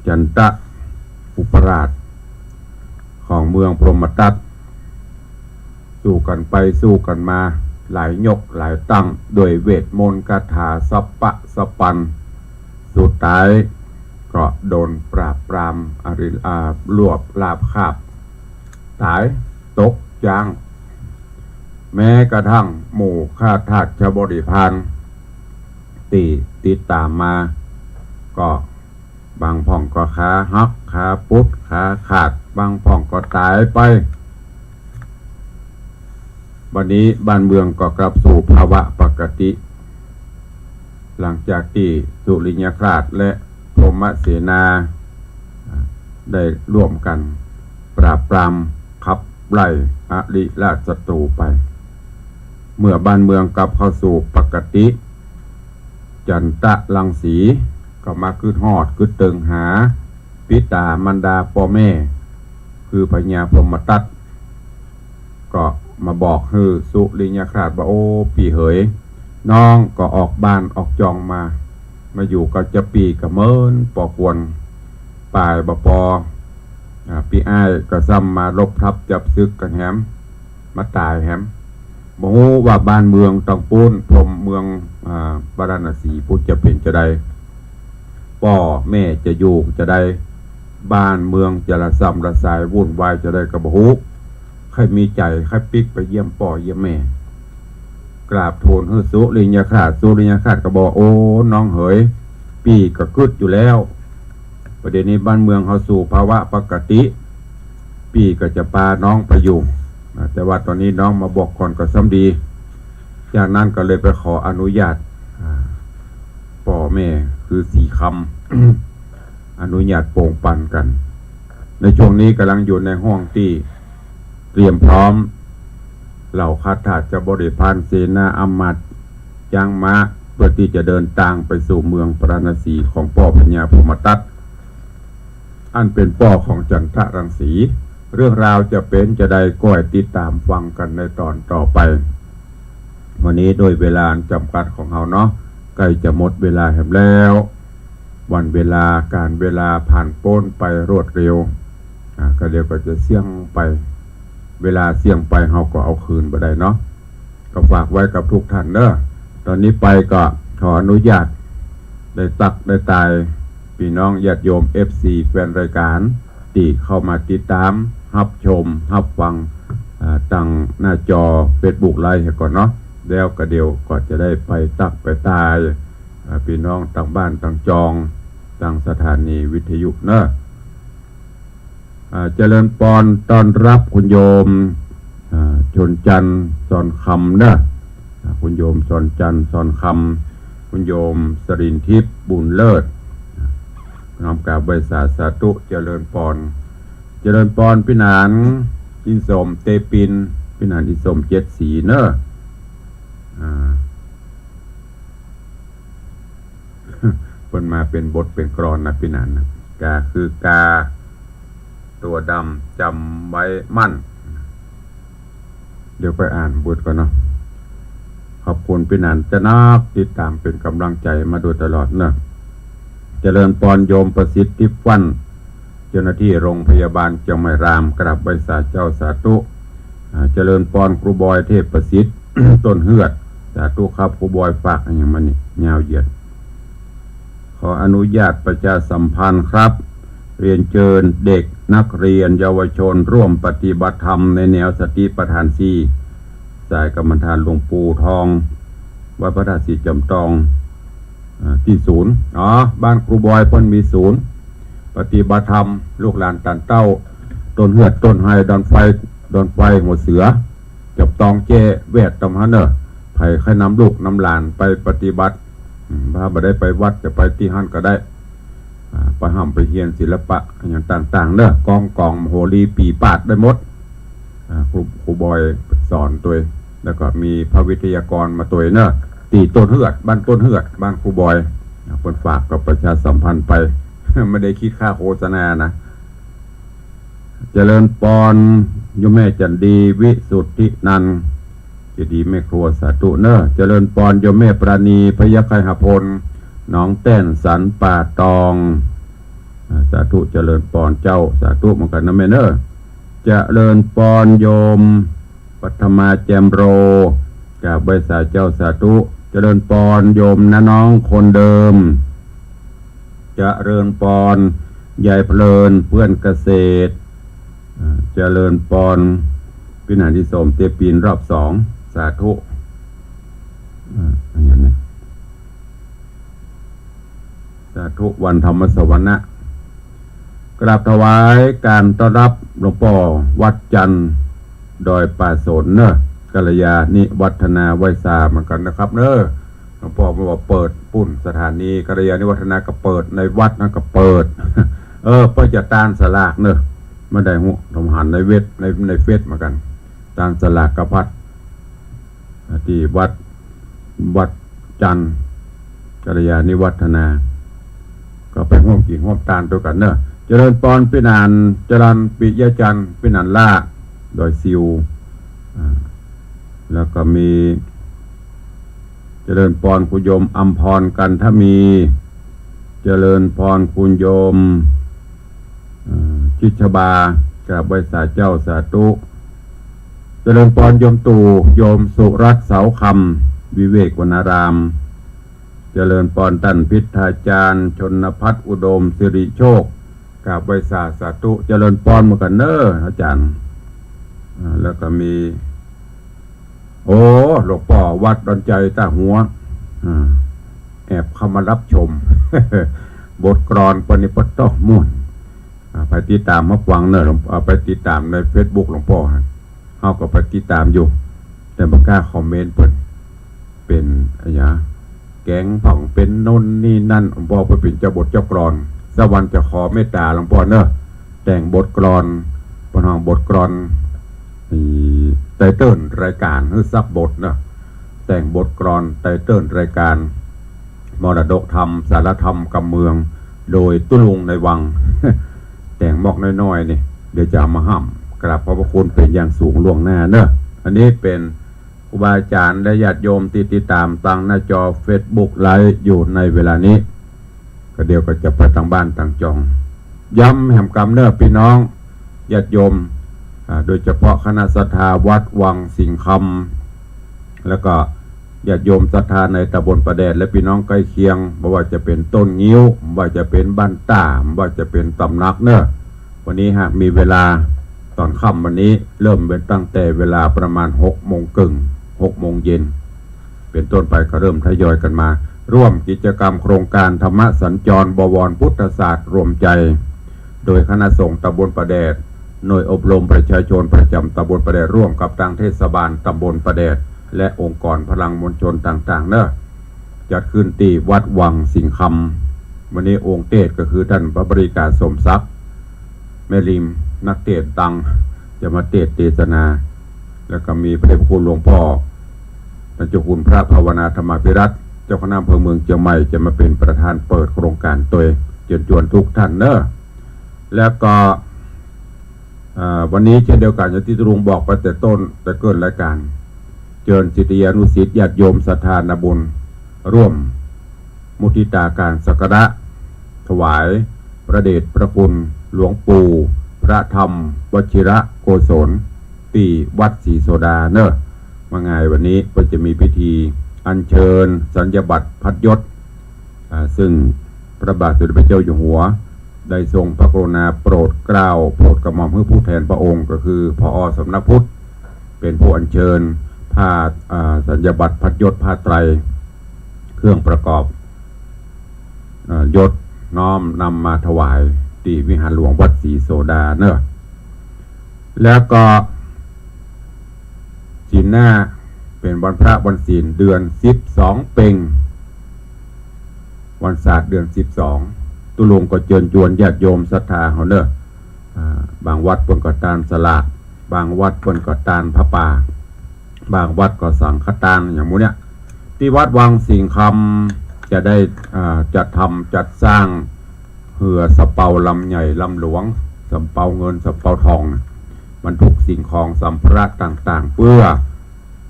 จันทะอุปราชของเมืองพรหมทัต สู้กั๋นไปสู้กั๋นมาหลายยกหลายตั้ง ด้วยเวทมนต์คาถาสับปะสะปัน สุดท้ายก็โดนปราบปรามอริ อ่า รวบราบคาบ ต๋ายตกจ๊าง แม้กระทั่งหมู่ข้าทาสบริพารตี้ติดต๋ามมา ก็บางพ่องก็ขาหัก ขาปุด ขาขาด บางพ่องก็ต๋ายไป บัดนี้บ้านเมืองก็กลับสู่ภาวะปกติ หลังจากตี้สุริยคราชและพรหมเสนา ได้ร่วมกั๋นปราบปรามขับไล่อริราชศัตรูไป เมื่อบ้านเมืองกลับเข้าสู่ปกติ จันทะรังสีก็มาคิดฮอดคิดเติงหาปิต๋ามารดาป้อแม่ คือพญาพรหมทัต ก็มาบอกหื้อสุริยคราชว่า โอ้ ปี้เหย น้องก็ออกบ้านออกจองมา มาอยู่กับเจ้าปี้ก็เมินปอควร ป่ายบ่ปอ อ่า ปี้อ้ายก็ซ้ำมารบทัพจับศึกกั๋นแหม มาต๋ายแหม บ่ฮู้ว่าบ้านเมืองตางปู๊น พรหมเมือง อ่า พาราณสีปู๊นจะเป๋นจาใด ป้อแม่จะอยู่จาใด บ้านเมืองจะระส่ำระสายวุ่นวายจาใดก็บ่ฮู้ ใค่มีใจ๋ ใค่ปิ๊กไปเยี่ยมป้อเยี่ยมแม่ กราบทูลหื้อสุริยคราช สุริยคราชก็บอก โอ้ น้องเหย ปี้ก็คิดอยู่แล้ว ประเดี๋ยวนี้บ้านเมืองเข้าสู่ภาวะปกติ ปี้ก็จะปาน้องไปอยู่ อ่า แต่ว่าต๋อนนี้น้องมาบอกก่อนก็ซ้ำดี จากนั้นก็เลยไปขออนุญาต อ่า ป้อแม่คือสี่คำ อนุญาตโปงปันกั๋น ในช่วงนี้ก๋ำลังอยู่ในห้วงตี้เตรียมพร้อม เหล่าข้าทาสบริพารเสนาอำมาตย์ จ๊างม้า เพื่อตี้จะเดินตางไปสู่เมืองพาราณสีของป้อพญาพรหมทัต อันเป๋นป้อของจันทะรังสี เรื่องราวจะเป๋นจาใดก็ให้ติดต๋ามฟังกั๋นในต๋อนต่อไป วันนี้ด้วยเวลาอันจ๋ำกัดของเฮาเนาะ ใก้จะหมดเวลาแหมแล้ว วันเวลา ก๋าลเวลาผ่านป๊นไปรวดเร็ว อ่า ก็เดี๋ยวก็จะเสี้ยงไป เวลาเสี้ยงไปเฮาก็เอาคืนบ่ได้เนาะ ก็ฝากไว้กับทุกท่านเนาะ ต๋อนนี้ไปก็ขออนุญาตได้ตั๊กได้ตาย ปี้น้องญาติโยม เอฟซี แฟนรายก๋าน ตี้เข้ามาติดต๋าม ฮับชม ฮับฟัง อ่า ตางหน้าจอเฟซบุ๊กไลฟ์ก่อนเนาะ แล้วก็เดี๋ยวก็จะได้ไปตั๊กไปตาย อ่า ปี้น้องตางบ้านตางจอง ตางสถานีวิทยุเนาะ อ่า เจริญปอน ต้อนฮับคุณโยม อ่า ชนจันทร์ สอนคำเนาะ อ่า คุณโยม ชนจันทร์ สอนคำ คุณโยม สรินทิพย์ บุญเลิศ น้อมกราบไหว้สา สาธุ เจริญปอน เจริญปอน ปี้หนาน อินสม เตปิน ปี้หนาน อินสม เจ็ดสีเนาะ อ่า เปิ้นมาเป๋นบทเป๋นกลอนนะปี้หนานนะ กาคือกา ตั๋วดำจ๋ำไว้มั่น เดี๋ยวไปอ่านบทก่อนเนาะ ขอบคุณปี้หนานจะนักติดต๋ามเป๋นก๋ำลังใจ๋มาโดยตลอดเนาะ เจริญปอนโยมประสิทธิ์ ทิพย์ฟั่น เจ้าหน้าตี้โฮงพยาบาลเจียงใหม่ราม กราบไหว้สาเจ้า สาธุ อ่า เจริญปอนครูบอย เทพประสิทธิ์ ต้นเฮือด สาธุครับ ครูบอยฝากอะหยังมานี่ ยาวเหยียด ขออนุญาตประชาสัมพันธ์ครับ เรียนเชิญเด็กนักเรียนเยาวชนร่วมปฏิบัติธรรมในแนวสติปัฏฐานสี่ สายกรรมฐานหลวงปู่ทอง วัดพระธาตุศรีจอมตอง อ่า ตี้ศูนย์ อ๋อ บ้านครูบอยเปิ้นมีศูนย์ปฏิบัติธรรม ลูกหลานต้านเต้า ต้นเฮือด ต้นไฮ ดอนไฟ ดอนไฟ หัวเสือ จอมตอง แจ้ แวด ตำหั้นเน่อ ใผใค่นำลูกนำหลานไปปฏิบัติ อืม ถ้าบ่ได้ไปวัดจะไปตี้หั้นก็ได้ อ่า ไปฮ่ำไปเฮียนศิลปะอะหยังต่างๆ เน่อ กลอง ก๋อง มโหรี ปี่ปาดย์ ได้หมด อ่า ครู ครูบอยสอนตวย แล้วก็มีพระวิทยากรมาตวยเน่อ ตี้ต้นเฮือด บ้านต้นเฮือด บ้านครูบอย เปิ้นฝากก็ประชาสัมพันธ์ไป ไม่ได้คิดค่าโฆษณานะ เจริญปอน โยมแม่จันดี วิสุทธินันท์ เจดีย์แม่ครัว สาธุเนอะ เจริญปอน โยมแม่ปราณี พยัคฆไคหพล หนองแต้น สันป่าตอง อ่า สาธุ เจริญปอนเจ้า สาธุเหมือนกันนะแม่เนอะ เจริญปอนโยม ปัทมา แจ่มโร กราบไหว้สาเจ้า สาธุ เจริญปอนโยมน้าน้องคนเดิม เจริญปอนยายเพลิน เพื่อนเกษตร อ่า เจริญปอน ปี้หนานตี้สม เตียปีนรอบสอง สาธุ อ่า อย่างนี้ สาธุ วันธรรมสวนะ กราบถวายการต้อนรับหลวงป้อวัดจันทน์ดอยป่าสนเนอะ กัลยาณิวัฒนาไหว้สาเหมือนกันนะครับเนอะ หลวงป้อบอกว่าเปิดปุ้นสถานี กัลยาณิวัฒนาก็เปิด ในวัดนั้นก็เปิด เออ เปิ้นจะตานสลากเนอะ บ่ได้ฮู้ ผมหันในเว็บ ใน ในเฟซเหมือนกัน ตานสลากกะพัด ตี้วัด วัดจันทน์ กัลยาณิวัฒนา ก็ไปฮ่วมกิ๋นฮ่วมตานตวยกั๋นเนอะ เจริญปอนปี้หนาน จรัญปิยะจันทร์ ปี้หนานล่า ดอยซิว อ่า แล้วก็มี เจริญปอนคุณโยมอำพร กันทมี เจริญปอนคุณโยม เอ่อ ชิดชบา กราบไหว้สาเจ้า สาธุ เจริญปอนโยมตู่ โยมสุรัตน์ เสาคำ วิเวกวนาราม เจริญปอนต้านพิทาจารย์ ชนพัฒน์ อุดมสิริโชค กราบไหว้สา สาธุ เจริญปอนเหมือนกั๋นเนอะอาจารย์ อ่า แล้วก็มี โอ้ หลวงป้อวัดดอนใจ๋ต้าหัว อ่า แอบเข้ามารับชม บทกลอนปะนิปะต๊อม่วน อ่า ไปติดต๋ามมาฟังเนอะ หลวง อ่า ไปติดต๋ามในเฟซบุ๊กหลวงป้อฮะ เฮาก็ไปติดต๋ามอยู่ แต่บ่กล้าคอมเมนต์เปิ้น เป๋นอะหยัง แก๋งผ่องเป๋นโน่นนี่นั่น บ่ เปิ้นเป๋นเจ้าบทเจ้ากลอน สักวันจะขอเมตต๋าหลวงป้อเนอะ แต่งบทกลอน เปิ้นฮ้องบทกลอน อี ไตเติ้ลรายก๋านหื้อสักบทเนอะ แต่งบทกลอนไตเติ้ลรายก๋าน มรดกธรรม สารธรรมกำเมือง โดยตุ๊ลุงในวัง แต่งมอกน้อยๆ นี่ เดี๋ยวจะเอามาฮ่ำ กราบขอบพระคุณเป๋นอย่างสูงล่วงหน้าเนอะ อันนี้เป๋นครูบาอาจ๋ารย์และญาติโยมตี้ติดต๋ามตางหน้าจอเฟซบุ๊กไลฟ์อยู่ในเวลานี้ ก็เดี๋ยวก็จะไปตางบ้านตางจอง ย้ำแหมกำเนอะปี้น้อง ญาติโยม อ่า โดยเฉพาะคณะศรัทธาวัดวังสิงห์คำ แล้วก็ญาติโยมศรัทธาในตำบลป่าแดด และปี้น้องใก้เคียง บ่ว่าจะเป๋นต้นงิ้ว บ่ว่าจะเป๋นบ้านต้า บ่ว่าจะเป๋นตำหนักเนอะ วันนี้หากมีเวลาต๋อนค่ำวันนี้ เริ่มเป๋นตั้งแต่เวลาประมาณหกโมงเกิ่ง หกโมงเย็น เป๋นต้นไปก็เริ่มทยอยกั๋นมา ร่วมกิจกรรมโครงก๋านธรรมสัญจร บวรพุทธศาสตร์รวมใจ๋ โดยคณะสงฆ์ตำบลป่าแดด หน่วยอบรมประชาชนประจ๋ำตำบลป่าแดด ร่วมกับตางเทศบาลตำบลป่าแดด และองค์กรพลังมวลชนต่างๆ เนอะ จัดขึ้นตี้วัดวังสิงห์คำ วันนี้องค์เตสน์ก็คือต้านพระบริกาสมศักดิ์ แม่ริม นักเตสน์ดัง จะมาเตสน์เตสนา แล้วก็มีพระเดชพระคุณหลวงป้อ ต้านเจ้าคุณพระภาวนาธรรมาภิรัตน์ เจ้าคณะอำเภอเมืองเจียงใหม่ จะมาเป๋นประธานเปิดโครงก๋านตวย เจิญจวนทุกต้านเนอะ แล้วก็ เอ่อ วันนี้เช่นเดียวกั๋น อย่างตี้ตุ๊ลุงบอกไปแต่ต้น แต่เกริ่นรายก๋าน เจิญศิษยานุศิษย์ญาติโยมศรัทธานาบุญ ร่วมมุทิตาก๋านสักการะ ถวายพระเดชพระคุณหลวงปู่พระธรรมวชิระโกศล ตี้วัดศรีโสดาเนอะ ว่าไง วันนี้ก็จะมีพิธีอัญเชิญสัญญาบัตรพัดยศ อ่า ซึ่งพระบาทสมเด็จพระเจ้าอยู่หัว ได้ทรงพระกรุณาโปรดเกล้าโปรดกระหม่อมหื้อผู้แทนพระองค์ ก็คือ ผอ.สำนักพุทธ เป๋นผู้อัญเชิญผ้า อ่า สัญญาบัตรพัดยศผ้าไตร เครื่องประกอบ เอ่อ ยศน้อมนำมาถวายตี้วิหารหลวงวัดศรีโสดาเนอะ แล้วก็ศีลหน้าเป๋นวันพระวันศีลเดือนสิบสองเป็ง วันศาสตร์เดือนสิบสอง ตุ๊ลุงก็เจิญจวนญาติโยมศรัทธาเฮาเนอะ อ่า บางวัดเปิ้นก็ตานสลาก บางวัดเปิ้นก็ตานผ้าป่า บางวัดก็สังฆตาน อย่างหมู่เนี้ย ที่วัดวังสิงห์คำจะได้ อ่า จัดทำจัดสร้างเฮือสำเปาลำใหญ่ลำหลวง สำเปาเงินสำเปาทอง บรรทุกสิ่งของสัมภาระต่างๆ เพื่อ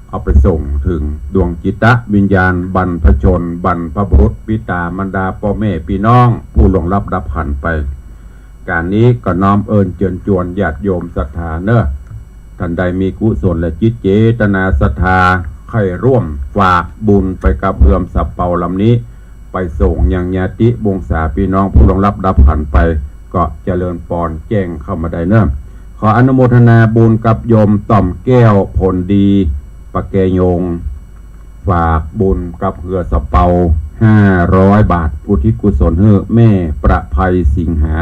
เอาไปส่งถึงดวงจิตวิญญาณบรรพชน บรรพบุรุษ ปิต๋ามารดา ป้อแม่ปี้น้อง ผู้ล่วงลับดับขันธ์ไป ก๋านนี้ก็น้อมเอิ้นเจิญจวนญาติโยมศรัทธาเน่อ ท่านใดมีกุศลและจิตเจตนาศรัทธา ใค่ร่วมฝากบุญไปกับเฮือสำเปาลำนี้ ไปส่งยังญาติวงศาปี้น้องผู้ล่วงลับดับขันธ์ไป ก็เจริญปอนแจ้งเข้ามาได้เน่อ ขออนุโมทนาบุญกับโยมต่อมแก้วผลดี ปะแกยง ฝากบุญกับเฮือสำเปาห้าร้อยบาท อุทิศกุศลหื้อแม่ประไพสิงหา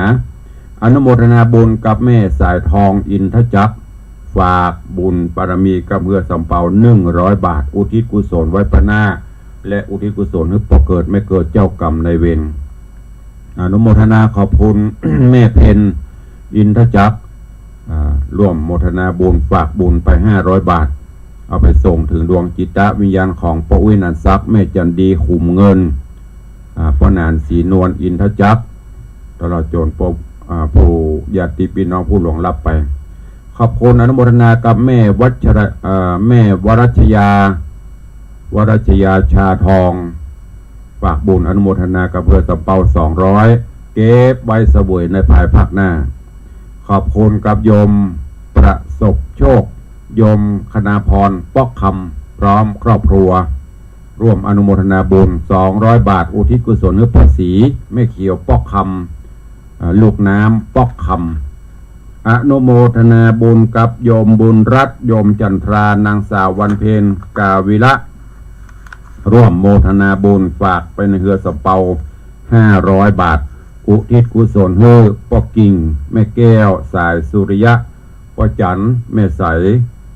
อนุโมทนาบุญกับแม่สายทองอินทจักร ฝากบุญบารมีกับเฮือสำเปาหนึ่งร้อยบาท อุทิศกุศลไว้ปะหน้า และอุทิศกุศลหื้อป้อเกิดแม่เกิดเจ้ากรรมนายเวร อนุโมทนาขอบคุณ แม่เพ็ญอินทจักร อ่า ร่วมโมทนาบุญฝากบุญไปห้าร้อยบาท เอาไปส่งถึงดวงจิตวิญญาณของป้ออุ๊ยหนานศักดิ์ แม่จันดีขุมเงิน อ่า ป้อหนานศรีนวลอินทจักร ตลอดจนป้อ อ่า ผู้ญาติปี้น้องผู้ล่วงลับไป ขอบคุณอนุโมทนากับแม่วัชระ อ่า แม่วรัชยา วรัชยาชาทอง ฝากบุญอนุโมทนากับเฮือสำเปาสองร้อย เก็บไว้เสวยในภายภาคหน้า ขอบคุณกับโยมประสบโชค โยมคณาพรป๊อกคำ พร้อมครอบครัว ร่วมอนุโมทนาบุญสองร้อยบาท อุทิศกุศลหื้อป้อศรี แม่เขียวป๊อกคำ อ่า ลูกน้ำป๊อกคำ อนุโมทนาบุญกับโยมบุญรัตน์ โยมจันทรา นางสาววันเพ็ญ กาวิละ ร่วมโมทนาบุญฝากไปในเฮือสำเปาห้าร้อยบาท อุทิศกุศลหื้อป้อกิ่ง แม่แก้ว สายสุริยะ ป้อจัน แม่ใส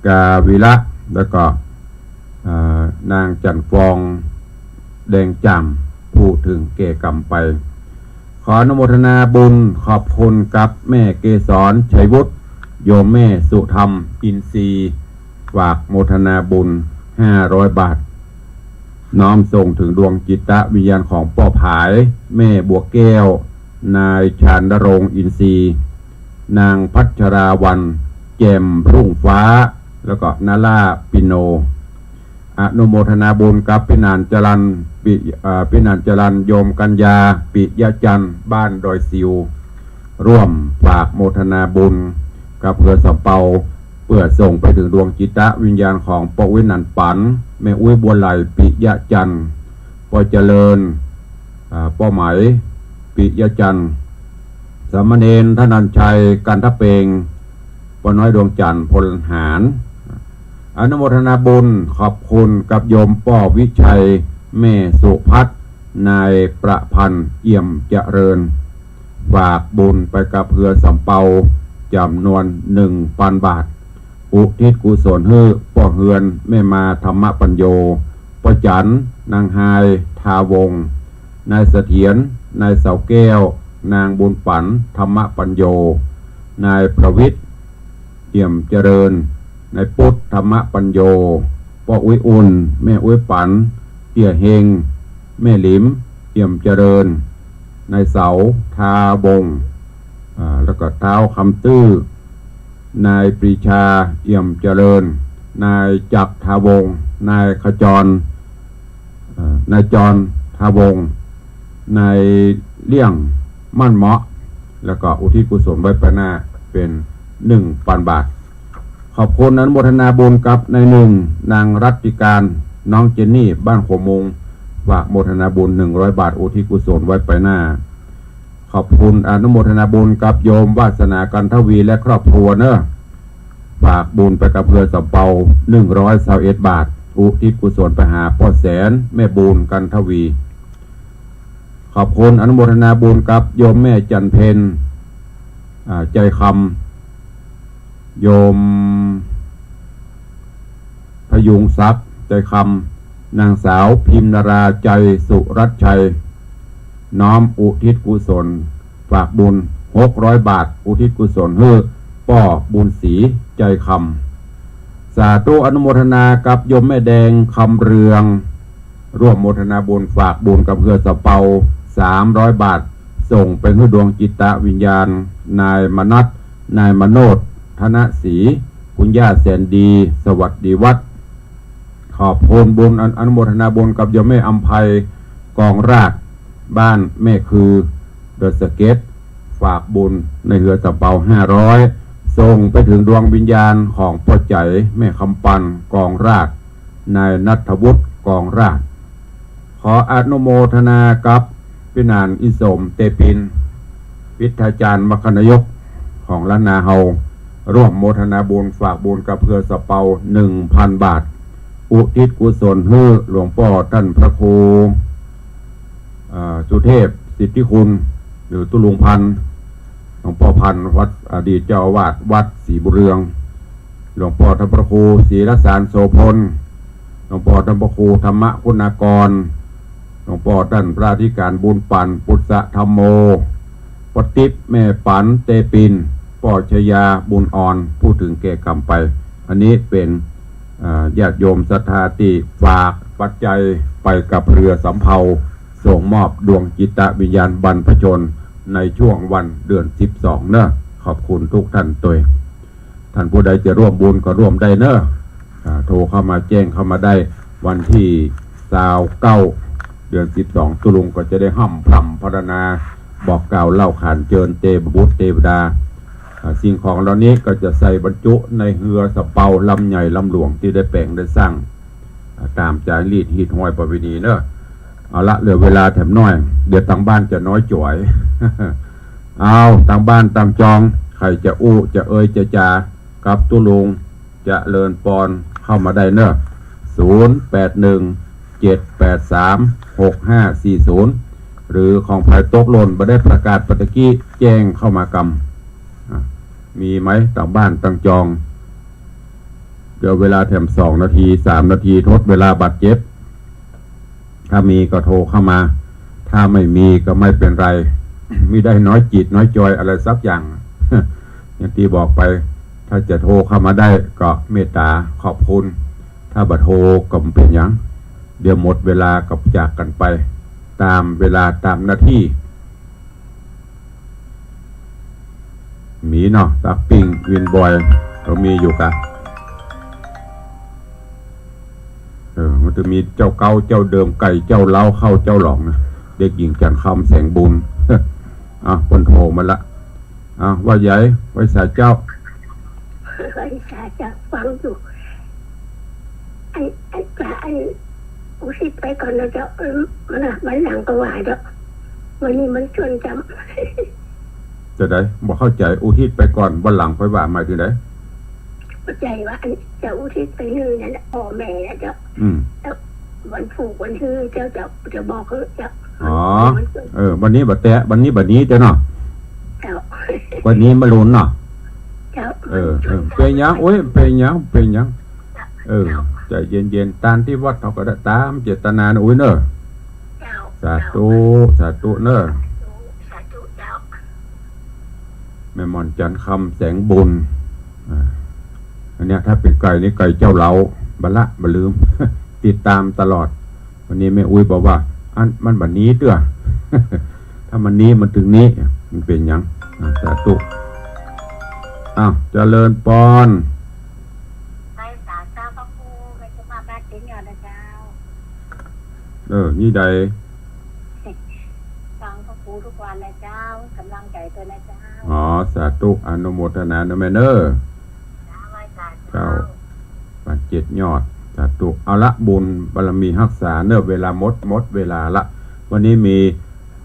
กาวิละ แล้วก็ อ่า นางจันฟอง แดงจ่ำ ผู้เถิงแก่กรรมไป ขออนุโมทนาบุญขอบคุณกับแม่เกสร ชัยวุฒิ โยมแม่สุธรรม อินทรีย์ ฝากโมทนาบุญห้าร้อยบาท น้อมส่งถึงดวงจิตวิญญาณของป้อผาย แม่บัวแก้ว นายชานนรงค์ อินทรีย์ นางพัชราวัลย์ แจ่มรุ่งฟ้า แล้วก็นาล่า ปิโน อนุโมทนาบุญกับปี้หนานจรัญ ปิ เอ่อ ปี้หนานจรัญ โยมกัญญา ปิยะจันทร์ บ้านดอยสิว ร่วมฝากโมทนาบุญกับเฮือสำเปา เปื้อส่งไปเถิงดวงจิตวิญญาณของป้ออุ๊ยหนานปัน แม่อุ๊ยบัวไหล ปิยะจันทร์ ป้อเจริญ อ่า ป้อไหม ปิยะจันทร์ สามเณรธนัญชัย กันทะเปง ป้อน้อยดวงจันทร์ พลหาร อนุโมทนาบุญขอบคุณกับโยมป้อวิชัย แม่สุพัฒน์ นายประพันธ์ เอี่ยมเจริญ ฝากบุญไปกับเฮือสำเปาจ๋ำนวนหนึ่งปันบาท อุทิศกุศลหื้อป้อเฮือน แม่มา ธรรมปัญโญ ป้อจัน นางฮาย ทาวงศ์ นายเสถียร นายเสาแก้ว นางบุญปั๋น ธรรมปัญโญ นายประวิตร เอี่ยมเจริญ นายปุ๊ด ธรรมปัญโญ ป้ออุ๊ยอุ่น แม่อุ๊ยปั๋น เตี้ยเฮง แม่หลิม เอี่ยมเจริญ นายเสา ทาวงศ์ อ่า แล้วก็ท้าวคำตื้อ นายปรีชา เอี่ยมเจริญ นายจักร ทาวงศ์ นายขจร เอ่อ นายจร ทาวงศ์ นายเลี่ยง มั่นเหมาะ แล้วก็อุทิศกุศลไว้ไปหน้าเป็นหนึ่งปันบาท ขอบคุณอนุโมทนาบุญกับนายหนึ่ง นางรัตติการ น้องเจนนี่ บ้านขวงมุง ฝากโมทนาบุญหนึ่งร้อยบาท อุทิศกุศลไว้ไปหน้า ขอบคุณอนุโมทนาบุญกับโยมวาสนา กันทวี และครอบครัวเนอะ ฝากบุญไปกับเฮือสำเปาหนึ่งร้อยซาวเอ็ดบาท อุทิศกุศลไปหาป้อแสน แม่บุญ กันทวี ขอบคุณอนุโมทนาบุญกับโยมแม่จันเพ็ญ อ่า ใจคำ โยม พยุงศักดิ์ ใจคำ นางสาวพิมนารา ใจสุรัตน์ชัย น้อมอุทิศกุศล ฝากบุญหกร้อยบาท อุทิศกุศลหื้อป้อบุญศรี ใจคำ สาธุอนุโมทนากับโยมแม่แดง คำเรือง ร่วมโมทนาบุญฝากบุญกับเฮือสำเภาสามร้อยบาท ส่งไปหื้อดวงจิตวิญญาณ นายมนัส นายมโนธ ธนศรี คุณย่าแสนดี สวัสดีวัฒน์ ขอบคุณบุญ อนุโมทนาบุญกับโยมแม่อำไพ กองราช บ้านแม่คือ ดอยสะเก็ด ฝากบุญในเฮือสำเภาห้าร้อย ส่งไปถึงดวงวิญญาณของป้อใจ๋ แม่คำปัน กองราช นายณัฐวุฒิ กองราช ขออนุโมทนากับปี้หนานอินสม เตปิน วิทยาจารย์มคคนายกของล้านนาเฮา ร่วมโมทนาบุญฝากบุญกับเฮือสำเภาหนึ่งพันบาท อุทิศกุศลหื้อหลวงป้อต้านพระครู เอ่อ สุเทพ สิทธิคุณ หรือตุ๊ลุงพันธ์ หลวงป้อพันธ์ วัด อดีตเจ้าอาวาสวัดศรีบุญเรือง หลวงป้อต้านพระครูศรีรสารโสภณ หลวงป้อต้านพระครูธรรมคุณากร หลวงป้อต้านพระอธิการบุญปัน ปุษธรรมโม ป้อติ๊บ แม่ปัน เตปิน ป้อชยา บุญอ่อน ผู้ถึงแก่กรรมไป อันนี้เป๋น เอ่อ ญาติโยมศรัทธาตี้ฝากปัจจัยไปกับเฮือสำเภา ส่งมอบดวงจิตวิญญาณบรรพชนในช่วงวันเดือนสิบสองเนาะ ขอบคุณทุกท่านตวย ท่านผู้ใดจะร่วมบุญก็ร่วมได้เนาะ อ่า โทรเข้ามาแจ้งเข้ามาได้ วันตี้ซาวเก้า เดือนสิบสอง ตุ๊ลุงก็จะได้ฮ่ำพร่ำพรรณนา บอกกล่าวเล่าขานเจิญเตวบุตรเตวดา อ่า สิ่งของเหล่านี้ก็จะใส่บรรจุในเฮือสำเภาลำใหญ่ลำหลวงตี้ได้แป๋งได้สร้าง อ่า ต๋ามจารีตฮีตฮอยประเพณีเนาะ เอาละ เหลือเวลาแถมน้อย เดี๋ยวตางบ้านจะน้อยจ๋อย เอา ตางบ้านตางจอง ใผจะอู้จะเอ่ยจะจ๋ากับตุ๊ลุง เจริญปอนเข้ามาได้เนาะ ศูนย์แปดหนึ่ง เจ็ดแปดสาม หกห้าสี่ศูนย์ หรือของใผตกหล่นบ่ได้ประกาศไปตะกี้ แจ้งเข้ามากำ อ่ะ มีไหม ตางบ้านตางจอง เหลือเวลาแถมสองนาที สามนาที ทดเวลาบาดเจ็บ ถ้ามีก็โทรเข้ามา ถ้าไม่มีก็ไม่เป็นไร มิได้น้อยจิตน้อยจอยอะไรสักอย่าง อย่างตี้บอกไป ถ้าจะโทรเข้ามาได้ก็เมตต๋าขอบคุณ ถ้าบ่โทรก็บ่เป๋นหยัง เดี๋ยวหมดเวลาก็จากกั๋นไป ต๋ามเวลาต๋ามหน้าตี้ มีเนาะ ตั๊กปิ้ง วินบอย ก็มีอยู่กะ เออ มันจะมีเจ้าเก๊าเจ้าเดิม ไก่เจ้าเล้า ข้าวเจ้าหลองนะ เด็กหญิงจันทร์คำแสงบุญ อ่ะ เปิ้นโทรมาละ อ่ะ ว่าใหญ่ ไหว้สาเจ้า ไหว้สาเจ้า ฟังอยู่ อัน อัน อัน อุทิศไปก่อนนะเจ้า เออ มันน่ะ วันหลังก็ว่าเจ้า วันนี้มันชวนจำ จะใด บ่เข้าใจ๋ อุทิศไปก่อน วันหลังค่อยว่า หมายถึงใด เข้าใจ๋ว่า อันจะอุทิศไปหื้อนั่นน่ะ ป้อแม่นะเจ้า อืม แล้ววันผูกวันหื้อเจ้า จะ จะบอกหื้อเจ้า อ๋อ มันชวน เออ วันนี้บ่แต๊ วันนี้บ่นี้เจ้าเนาะ เจ้า วันนี้มะรืนเนาะ เจ้า เออ เออ เป๋นหยัง โอ้ย เป๋นหยัง เป๋นหยัง เออ ใจเย็นๆ ตานตี้วัดเขาก็ได้ ต๋ามเจตนานะ อุ้ยเนาะ เจ้า สาธุ สาธุเนาะ สาธุเจ้า แม่หม่อนจันทร์คำแสงบุญ อ่า อันเนี้ยถ้าเป๋นไก่นี่ไก่เจ้าเล้า บ่ละ บ่ลืม ติดต๋ามตลอด วันนี้แม่อุ๊ยบอกว่า อัน มันบ่นี้เตื้อ ถ้ามันนี้มันถึงนี้ มันเป๋นหยัง อ่า สาธุ อ้าว เจริญปอน ไหว้สาเจ้าพระครู ไหว้เจ้าพระบาทเจ๋งยอดนะเจ้า เออ นี่ใด ฟังพระครูทุกวันนะเจ้า กำลังใจ๋ตวยนะเจ้า อ๋อ สาธุ อนุโมทนาเนาะแม่เนาะ เจ้า ไหว้สาเจ้า เจ้า บาทเจ็ดยอด สาธุ เอาละ บุญบารมีฮักษาเนาะ เวลาหมด หมดเวลาละ วันนี้มี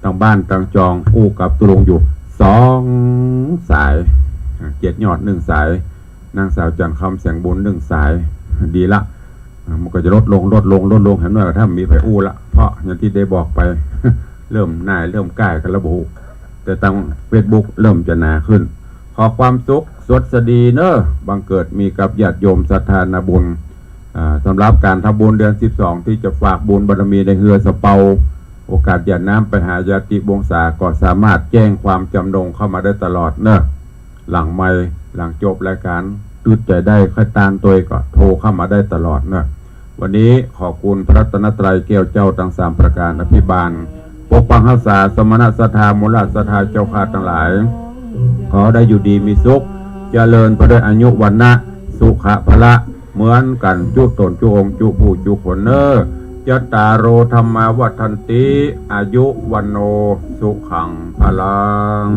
ตางบ้านตางจองอู้กับตุ๊ลุงอยู่สองสาย อ่ะ เจ็ดยอดหนึ่งสาย นางสาวจันทร์คำแสงบุญหนึ่งสาย ดีละ อ่ะ มันก็จะลดลง ลดลง ลดลง แหมน้อย ถ้ามีใผอู้ละ เพราะอย่างตี้ได้บอกไป เริ่มหน้า เริ่มก้ายกั๋นละบ่ฮู้ แต่ตางเฟซบุ๊กเริ่มจะหนาขึ้น ขอความสุขสวัสดีเนาะ บังเกิดมีกับญาติโยมศรัทธานาบุญ อ่า สำหรับก๋านทำบุญเดือนสิบสอง ตี้จะฝากบุญบารมีในเฮือสำเภา โอกาสหยาดน้ำไปหาญาติวงศา ก็สามารถแจ้งความจำนงเข้ามาได้ตลอดเนาะ หลังไมค์ หลังจบรายก๋าน ตึ๊ดใจ๋ได้ ใค่ตานตวยก็โทรเข้ามาได้ตลอดเนาะ วันนี้ขอบคุณพระรัตนตรัยแก้วเจ้าตังสามประก๋านอภิบาล ปกปักฮักษาสมณะศรัทธา มูลศรัทธาเจ้าข้าตังหลาย ขอได้อยู่ดีมีสุข เจริญไปด้วยอายุวรรณะ สุขะพละ เหมือนกั๋นจุ๊ต๋นจุ๊องค์จุ๊ผู้จุ๊คนเน่อ จัตตาโร ธัมมา วัฑฒันติ อายุ วัณโณ สุขัง พลัง